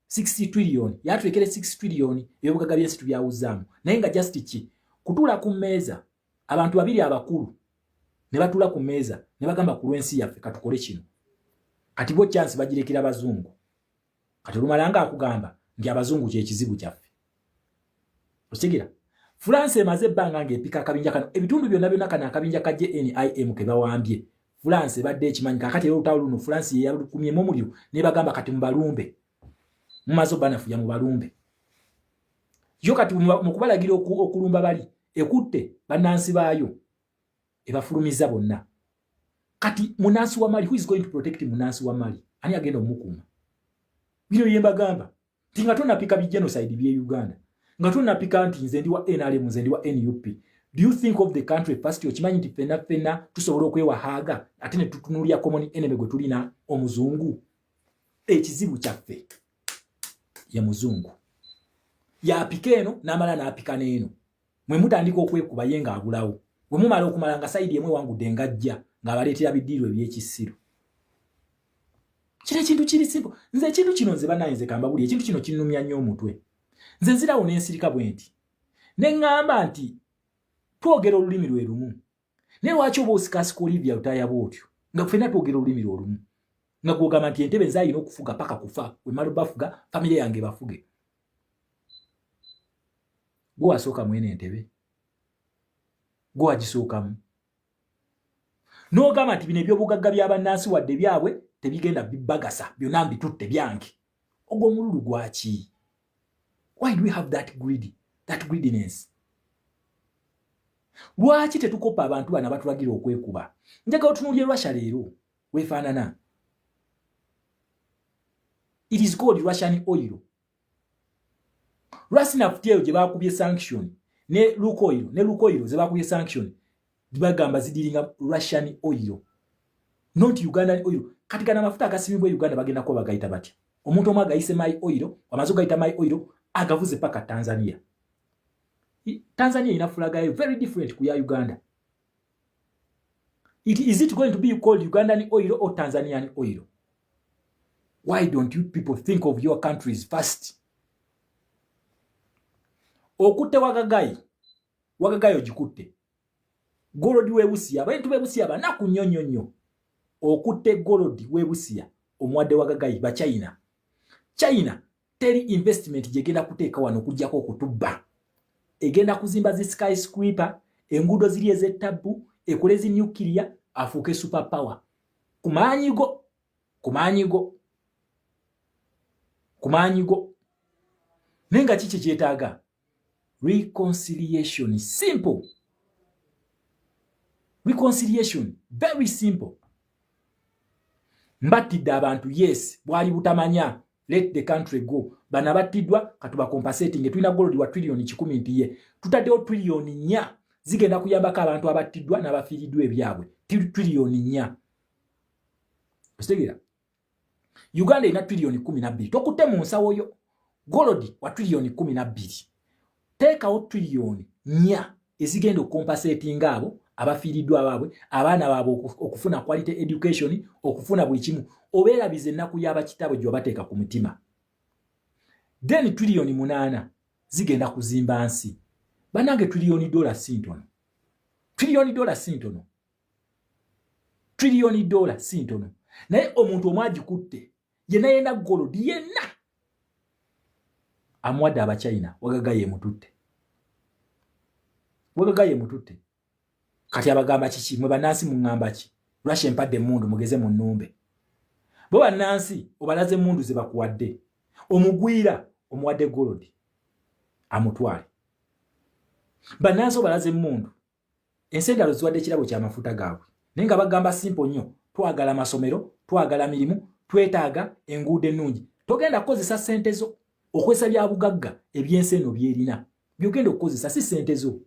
6 trillion yatulekere 6 trillion, ebyobugagga byensi tubyawuzaamu. Naye nga just ki kutuula ku mmeeza, abantu babiri abakulu ne batuula ku mmeeza ne bagamba, "Ku lw'ensi yaffe katukole kino." Kati bo chance bagirekera bazungu. Kati olumala nga akugamba nti abazungu kyekizibu kyaffe. Okitegera? France emaze ebbanga ng'epika akabinja kano ebitundu byonna byonna. Kano akabinja ka JNIM ke bawambye, France ebadde ekimanyi. Kakati era olutalo luno France yeyalukumyemu omuliro, nebagamba, "Kati mubalumbe, mumaze obanafuya, mubalumbe." Yo kati mu kubalagira okulumba, bali ekutte bannansi baayo, ebafulumiza bonna. Kati munansi wa Mali, who is going to protect munansi wa Mali? Ani agenda omukuuma? Bino byembagamba nti nga tonapika bigenocide bye Uganda, nga tonapika nti nze ndi wa NRM, nze ndi wa NUP, do you think of the country first? Okimanyi nti ffenna ffenna tusobola okwewahaaga, ate ne tutunulya common enemy gwe tulina, omuzungu. Ekizibu kyaffe ye muzungu. Yapika eno n'amala n'apika n'eno, mwe mutandika okwekuba, ye ng'abulawo. Bwe mumala okumala nga side emu ewangudde, ngajja ng'abaleetera bidiiro ebyekisiru. Kino ekintu kiri simple. Nze ekintu kino, nze bannaye, nze kambabuli, ekintu kino kinnumya nnyo omutwe. Nze nzirawo n'ensirika bwe nti ne ŋŋamba nti twogera olulimi lwe lumu, naye lwaki oba osikaasika Olivia Lutaaya bw'otyo, nga ffenna twogera olulimi lwe olumu, nga gwogamba nti entebe nze ayina okufuga paka kufa, wemala bafuga famire yange bafuge? Gwe wasooka mwene entebe, gwe wagisookamu, n'ogamba nti bino ebyobugagga by'abannansi wadde byabwe tebigenda bibagasa, byonna mbitutte byange. Ogwo omululu gwaki? Why do we have that greed, that greediness? Lwaki tetukopa abantu bano abatulagira okwekuba? Njagala otunuulye Russia leero weefaanana. It is called Russian oil. Rosneft eyo gye bakubye sanction, ne Lukoil ze bakubye sanction, bagamba zidealinga Russian oil, not Ugandan oil. Kati gana amafuta agasimibwa e Uganda bagenda kuba bagayita batya? Omuntu omu agayise my oil, amaze ogayita my oil, agavuze paka Tanzania. Tanzania ina flag yayo very different ku ya Uganda. Is it going to be called Ugandan oil or Tanzanian oil? Why don't you people think of your countries first? Okutte wagagayi. Wagagayo gikutte gold w'ebusiya. Abantu b'ebusiya banaku nnyo nnyo nnyo. Okutte gold w'ebusiya omuwadde Wagagayi Bachina. China teri investment gyegenda kuteeka wano okujjako okutubba. Egenda kuzimba zi skyscraper, enguudo ziri ez'ettabbu, ekole zi nuclear, afuuke super power ku maanyi go, ku maanyi go, ku maanyi go. Naye nga kiki kyetaaga? Reconciliation, simple reconciliation, very simple. Mbattidde abantu, yes, bwali butamanya. Let the country go. Bana battiddwa, katuba compensating. Tulina gold wa trillion 100 nti ye tutaddewo trillion 4 zigenda kuyambako abantu abattiddwa n'abafiiriddwa ebyabwe. Trillion 4, okitegeera? Uganda erina trillion 12. Tokutte mu nsawo yo gold wa trillion 12, teekawo trillion 4 ezigenda okucompensatinga abo abafiiriddwa abaabwe, abaana baabwe okufuna quality education, okufuna buli kimu. Obeerabiza ennaku y'abakitabo gye wabateeka ku mutima. Then trillion 8 zigenda kuzimba nsi. Bannange, trillion dollar si ntono, trillion dollar si ntono, trillion dollar si ntono. Naye omuntu omu agikutte yenna yenna, gold yenna amuwadde Abachina. Wagaga yemututte, Wagaga yemututte. Kati abagamba kiki? Mwe bannansi muŋŋamba ki? Lwaki empadde emundu? Mugeze mu nnumbe. Bo bannansi obalaze emundu ze bakuwadde. Omugwira omuwadde gold amutwale. Bannansi obalaze emundu. Ensi endalo ziwadde ekirabo kyamafuta gaabwe, naye nga bagamba simple nnyo: twagala masomero, twagala mirimu, twetaaga enguudo ennungi. Togenda kukozesa ssente zo okozesa byabugagga ebyensi eno byerina byogenda okukozesa, si ssente zo.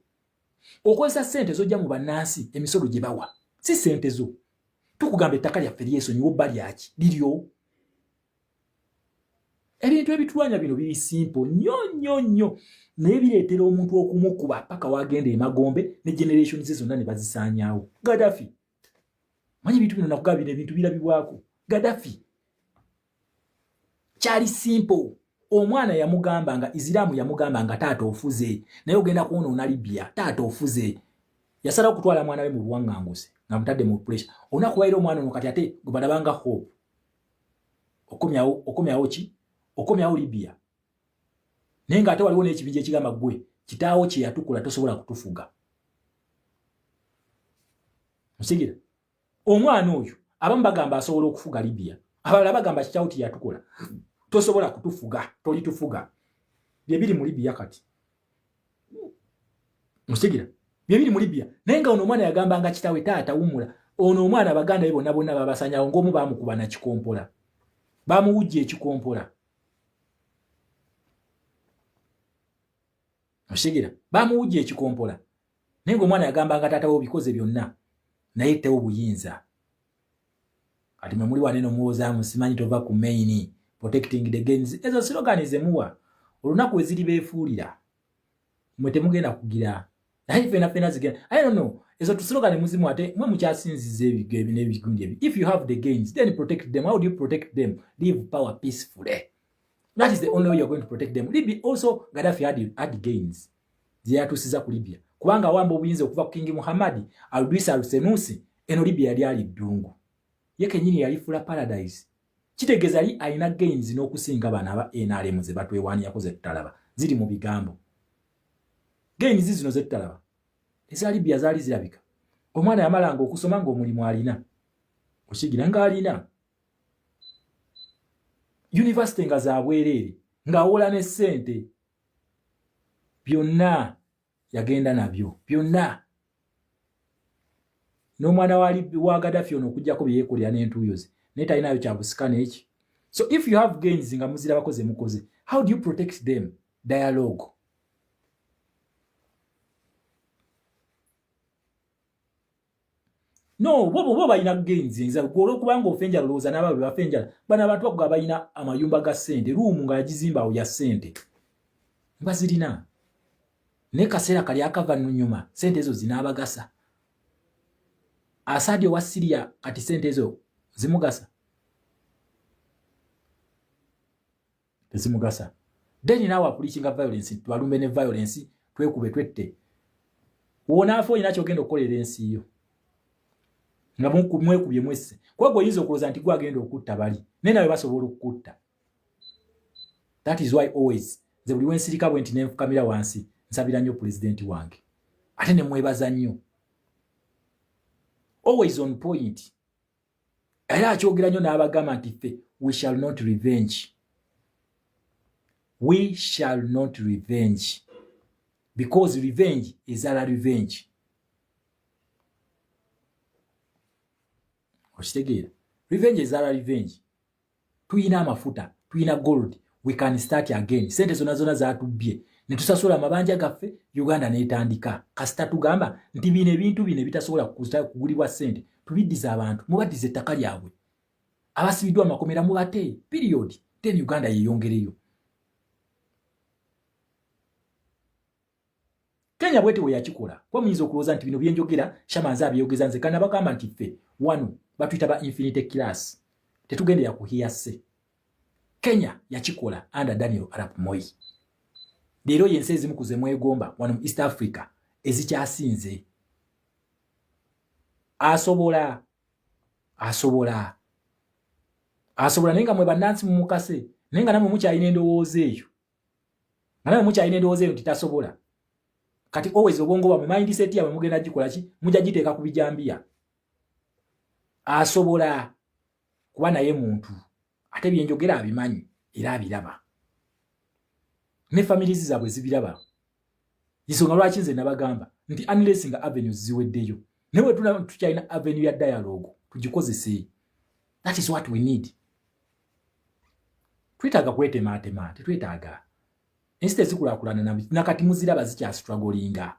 Okozesa ssente zojja mu bannansi, emisolo gye bawa, si ssente zo. Tukugamba ettaka lyaffe lyesonyiwa obba lyaki liryo. Ebintu ebitulwanya bino biri simple nnyo nnyo nnyo, naye bireetera omuntu okumukuba paka wagenda emagombe ne generation ze zonna ne bazisaanyaawo. Gadafi, manyi ebintu bino nakugaba, bino ebintu birabibwako. Gadafi kyali simple. Omwana yamugamba nga Isiraamu, yamugamba nga, "Taata ofuze, naye ogenda kwonoona Libya. Taata ofuze." Yasalawo okutwala mwana we mu buwaŋŋanguse nga mutadde mu pressure. Olunaku lwaira omwana ono kati ate gwe balabanga hope okomyawo, okomyawo ki? Okomyawo Libya. Naye ng'ate waliwo n'ekibinja ekigamba, "Gwe kitaawo kye yatukola, tosobola kutufuga." Musigira omwana oyo, abamu bagamba asobola okufuga Libya, abalala bagamba, "Kitaawo teyatukola, tosobola kutufuga, tolitufuga." Byebiri mu Libya kati, musigira byebiri mu Libya. Naye nga ono omwana yagambanga kitawe, "Taata wumula." Ono omwana baganda be bonna bonna babasanyawo, ng'omu bamukuba nakikompola, bamuwujja ekikompola. Oshigira bamuwujja ekikompola. Naye nga omwana yagambanga taata we, "Obikoze byonna, naye tewo buyinza." Kati mwe muli wanene omuwoozaamu simanyi tova ku main protecting the gains. Ezo slogan zemuwa, olunaku we ziri beefuulira mwe temugenda kugira, naye fena fena zigenda. I don't know, ezo tuslogan muzimu ate mwe mukyasinziza ebigo n'ebigundi ebyo. If you have the gains, then protect them. How do you protect them? Leave power peacefully. That is the only way you're going to protect them. Libya also, Gaddafi had gains zeyatusiza ku Libya, kubanga awamba obuyinza okuva ku King Muhammad Idris al-Senusi, eno Libya yali ali ddungu, ye kenyini yalifula paradise. Kitegeeza yali alina gains n'okusinga bano aba NRM ze batwewaniyako ze tutalaba, ziri mu bigambo. Gains zino ze tutalaba, eza Libya zaali zirabika. Omwana yamalanga okusoma ng'omulimu alina, okigira ng'alina university nga za bwereere, ng'awola ne ssente. Byonna yagenda nabyo byonna n'omwana wa Gaddafi ono, okugjako bye yeekolera n'entuuyo ze, naye talinayo kyabusika n'eki. So if you have gains nga muzirabako ze mukoze, how do you protect them? Dialogue. No, bo balina gains nza olwokubanga ofa enjala, olowooza n'abaabwe bafa enjala. Bano abantu bakuga balina amayumba ga ssente, room nga yagizimba awo ya ssente, bazirina, naye kaseera kali akava nnyuma ssente ezo zinaabagasa. Asadi owa Siriya kati ssente ezo zimugasa? Tezimugasa. Then naawe apreachinga violence, tubalumbe ne violence, twekube, twette. Wonaafa olina kyogenda okukolera ensi yo nga mwekubye mwesse, kuba gwe oyinza okulowooza nti gwe agenda okutta bali, naye nawe basobola okukutta. That is why always nze buli wensirika bwe nti nenfukamira wansi, nsabira nnyo pulezidenti wange, ate ne mwebaza nnyo, always on point. Era akyogera nnyo n'abagamba nti ffe we shall not revenge, we shall not revenge, because revenge ezala revenge. Okitegeera? Revenge ezala revenge. Tuyina amafuta, tuyina gold, we can start again. Sente zona zona zatubbye ne tusasula amabanja gaffe, Uganda netandika. Kasita tugamba nti bino ebintu bino ebitasobola kugulibwa sente tubiddiza abantu, mubaddiza ettaka lyabwe, abasibiddwa amakomera mubate, period. Then Uganda yeyongereyo. Kenya bwete we yakikola. Kwa muyinza okulowooza nti bino byenjogera Shama nze abyogeza nze kana bagamba nti ffe wano batuyita ba infinity class, tetugendera ku hearsay. Kenya yakikola under Daniel Arap Moi. Leero yensi ezimu ku ze mwegomba wano mu East Africa ezikyasinze. Asobola, asobola, asobola, naye nga mwe bannansi mumukase, naye nga namwe mukyalina endowooza eyo, nga namwe mukyalina endowooza eyo nti tasobola. Kati always obwongo bwamwe, mindset yamwe mugenda gikola ki? Mujja giteeka ku bijambiya. Asobola kuba naye muntu, ate byenjogera abimanyi era abiraba, ne families zaabwe zibiraba. Nsonga lwaki nze nabagamba nti unless nga avenues ziweddeyo, naye bwe tuna tukyalina avenue ya dialogue, tugikozese. That is what we need. Twetaaga kwetemaatema, tetwetaaga ensi tezikulaakulana. Nakati muziraba zikyastrugglinga.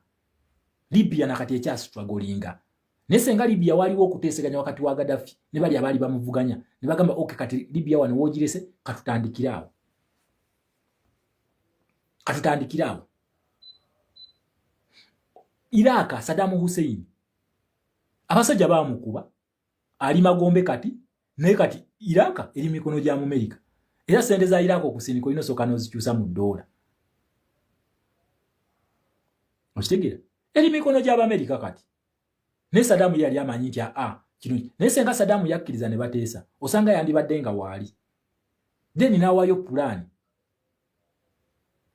Libya nakati ekyastrugglinga, naye senga Libya waliwo okuteeseganya wakati wa Gaddafi ne bali abaali bamuvuganya, ne bagamba, "Ok, kati Libya wano woogirese, katutandikire awo, katutandikire awo." Iraq, Saddam Hussein abasajja bamukuba, ali magombe kati, naye kati Iraq eri mikono gya Mumerika, era sente za Iraq okusindika olina osooka n'ozikyusa mu ddoola. Okitegeera? Eri mikono gy'Abamerika kati. Naye Saddam ye yali amanyi nti aa kino, naye senga Saddam yakkiriza ne bateesa, osanga yandibadde nga waali. Then n'awaayo pulaani,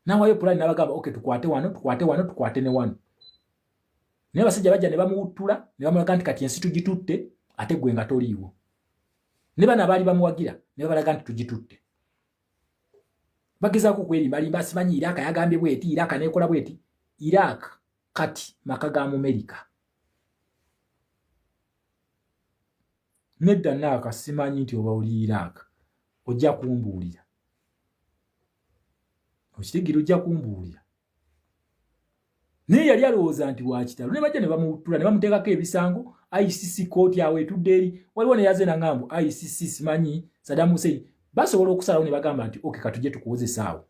n'awaayo pulaani n'abagamba, "Ok, tukwate wano, tukwate wano, tukwate ne wano." Naye abasajja bajja ne bamuwuttula ne bamulaga nti kati ensi tugitutte, ate gwe nga toliiwo. Ne bano abaali bamuwagira ne babalaga nti tugitutte. Bagezaako okwerimbalimba, simanyi Iraq yagambye bweti, Iraq nekola bweti. Iraq kati maka ga Mumerika. Nedda, naaka simanyi nti oba oli Iraq, ojja kumbuulira. Okitegeera? Ojja kumbuulira. Naye yali alowooza nti wakitalo, ne bajja ne bamuwuttula ne bamuteekako ebisango. ICC kooti awo etudde eri, waliwo neyaze naŋambu ICC, simanyi Saddam Hussein. Basobola okusalawo ne bagamba nti, "Ok, katujje tukuwozesa awo,"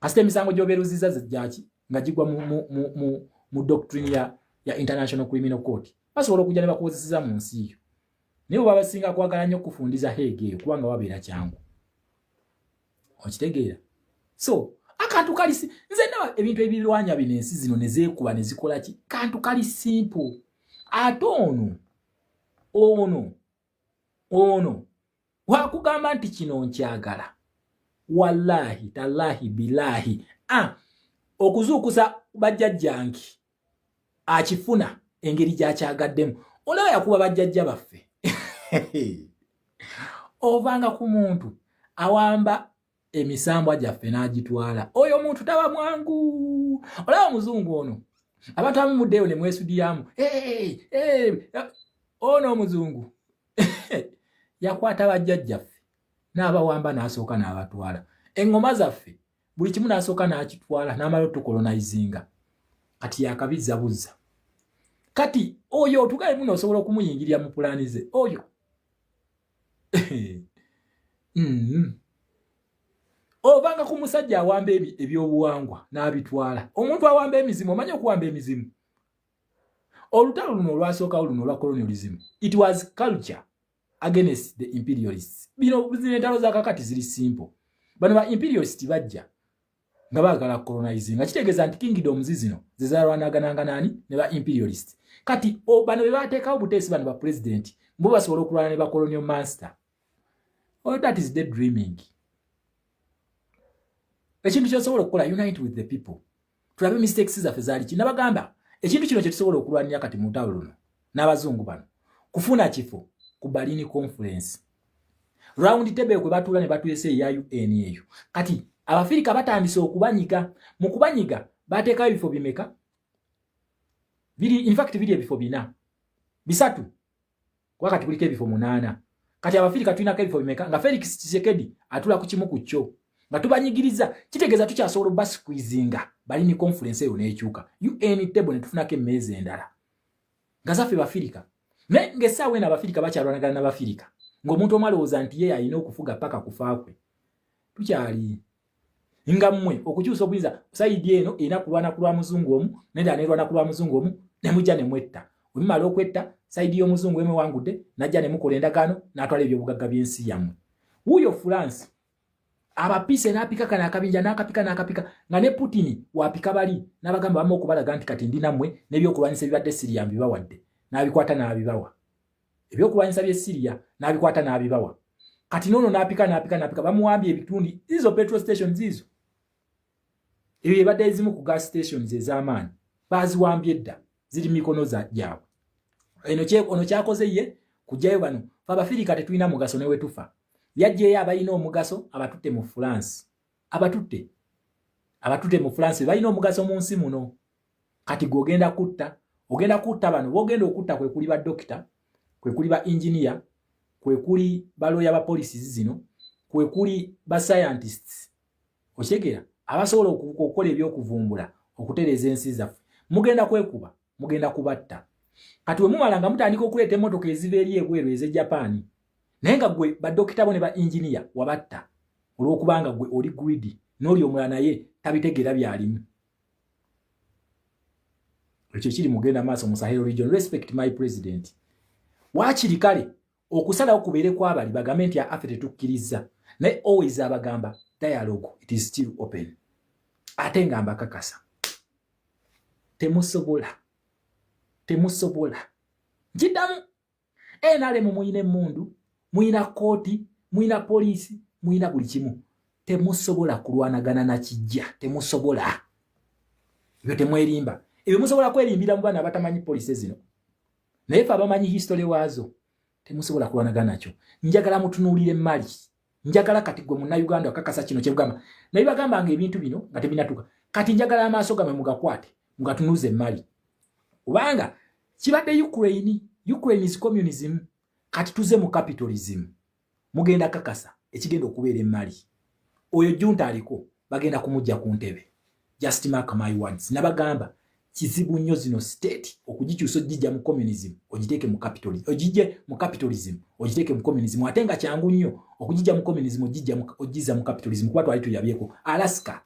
kasita emisango gy'obeeruziza gyaki nga gigwa mu doctrine ya International Criminal Court, basobola okujja ne bakuwozeseza mu nsi yo. Naye bwe babasinga kwagala nnyo okufundiza Hague eyo, kubanga wabeera kyangu. Okitegeera? So akantu kali, nze ndaba ebintu ebirwanya bino, ensi zino ne zeekuba ne zikola ki, kantu kali simple. Ate ono wakugamba nti kino nkyagala, wallahi tallahi bilahi, ah, okuzuukusa bajjajjange akifuna engeri gyakyagaddemu. Olaba yakuba bajjajja baffe. Ovanga ku muntu awamba emisambwa gyaffe n'agitwala, oyo omuntu taba mwangu. Olaba omuzungu ono, abantu abamu muddeeyo ne mwesudiyamu, ono omuzungu yakwata bajjajjaffe n'abawamba, n'asooka n'abatwala eŋŋoma zaffe, buli kimu n'asooka n'akitwala, n'amala otukolonizinga. Kati yakabizza buzza. Kati oyo otugaye muno osobola okumuyingirira mu pulaani ze oyo. Obanga ku musajja awamba ebyobuwangwa n'abitwala, omuntu awamba emizimu, omanyi okuwamba emizimu? Olutalo luno olwasookawo luno olwa colonialism, it was culture against the imperialists. Bino zino entalo zakakati ziri simple. Bano ba imperialist bajja Nga baagala colonizing, nga kitegeeza nti kingdoms zino zezalwanagananga nani? Ne ba imperialist. Kati bano be bateekawo buteesi, bano ba president mbo basobola okulwana ne ba colonial master. Oh, that is the dreaming. Ekintu kyosobola okukola, unite with the people, tulabe mistakes zaffe zaali ki. Nabagamba ekintu kino kyetusobola okulwanira kati mu lutalo luno n'abazungu bano, kufuna kifo ku Berlin Conference round table kwe batuula ne batuleese eya UN eyo. Kati Abafirika batandise okubanyiga. Mu kubanyiga bateekayo ebifo bimeka? Biri, in fact biri ebifo bina, bisatu, kuba kati kuliko ebifo munaana. Kati Abafirika tulinako ebifo bimeka nga Felix Tshisekedi atula ku kimu ku kyo nga tubanyigiriza? Kitegeeza tukyasobola obasqueezinga Berlin Conference eyo n'ekyuka UN table, ne tufunako emmeeza endala nga zaffe Bafirika. Naye ng'essaawa eno Abafirika bakyalwanagana n'Abafirika, ng'omuntu omu alowooza nti ye alina okufuga paka kufa kwe. Tukyali nga mmwe okukyusa obuyinza, side eno erina kulwana ku lwa muzungu omu, nendala nerwana ku lwa muzungu omu, ne mujja ne mwetta. Wemumala okwetta, side y'omuzungu emewangudde, najja ne mukola endagaano n'atwala ebyobugagga by'ensi yammwe. Wuuyo France abapiise n'apika kano akabinja n'akapika n'akapika, nga ne Putin wapika bali n'abagamba bamu okubalaga nti kati ndi nammwe, n'ebyokulwanyisa ebibadde Siriya mbibawadde, n'abikwata n'abibawa. Ebyokulwanyisa by'e Siriya n'abikwata n'abibawa. Kati noono n'apika n'apika n'apika, bamuwambye ebitundi. Zizo petrol station zizo, ebyo ebadde ezimu ku gas stations ez'amaanyi baziwambye dda, ziri mikono gyabwe. Eno ono kyakoze ye kujjayo bano fe Abafirika tetulina mugaso ne wetufa. Yajjeyo abalina omugaso, abatutte mu France, abatutte mu France balina omugaso mu nsi muno. Kati gwe ogenda kutta, ogenda kutta bano bogenda okutta, kwe kuli badokita, kwe kuli ba engineer, kwe kuli balooya ba policies zino, kwe kuli ba scientists, okitegeera, abasobola okukola ebyokuvumbula okutereeza ensi zaffe. Mugenda kwekuba, mugenda kubatta. Kati we mumala nga mutandika okuleeta emmotoka eziva eri ebweru ez'e Japaani, naye nga gwe badokita bo ne ba engineer wabatta olw'okubanga gwe oli greedy, n'oli omulala naye tabitegeera byalimu. Ekyo kiri mugenda maaso mu Sahel region. Respect my president. Waakiri kale okusalawo kubeere kwabali bagambe nti affe tetukkiriza, naye always abagamba dialogue, it is still open. Ate nga mbakakasa temusobola, temusobola. Nkiddamu, NRM muyina emmundu, muyina kooti, muyina poliisi, muyina buli kimu. Temusobola kulwanagana na kijja, temusobola ebyo, temwerimba ebyo. Musobola kwerimbira mu baana abatamanyi poliisi zino, naye fe abamanyi history waazo, temusobola kulwanagana nakyo. Njagala mutunuulire Mali. Njagala kati gwe Munnayuganda akakasa kino kyebugamba, naye bagambanga ebintu bino nga tebinatuuka. Kati njagala amaaso gamwe mugakwate, mugatunuuze Mali, kubanga kibadde Ukraine. Ukraine is communism, kati tuze mu capitalism. Mugenda kakasa ekigenda okubeera emali. Oyo junta aliko bagenda kumujja ku ntebe, just mark my words. Nabagamba kizibu nnyo zino state okugikyusa, ogijja mu communism ogiteeke mu capitalism, ogijje mu capitalism ogiteeke mu communism, ate nga kyangu nnyo okugijja mu communism ogijja mu capitalism, kuba twali tuyabyeko Alaska.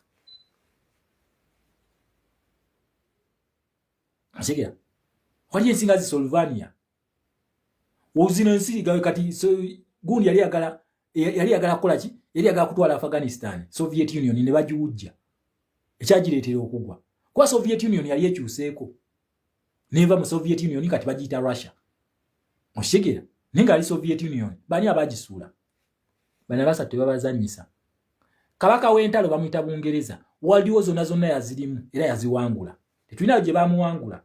Otegera, wali ensinga zi Slovenia, zino ensi kati. So, gundi yali yagala kukola ki? Yali yagala kutwala Afghanistan, Soviet Union ne bagiwujja, ekyagireetera okugwa, kuba Soviet Union yali ekyuseeko neva mu Soviet Union, kati bagiyita Russia, okitegeera? Naye nga ali Soviet Union. Bani abagisuula? Bano abasatu tebabazanyisa. Kabaka w'entalo bamuyita Bungereza. Waliwo zonna zonna yazirimu era yaziwangula, tetulinayo gye bamuwangula.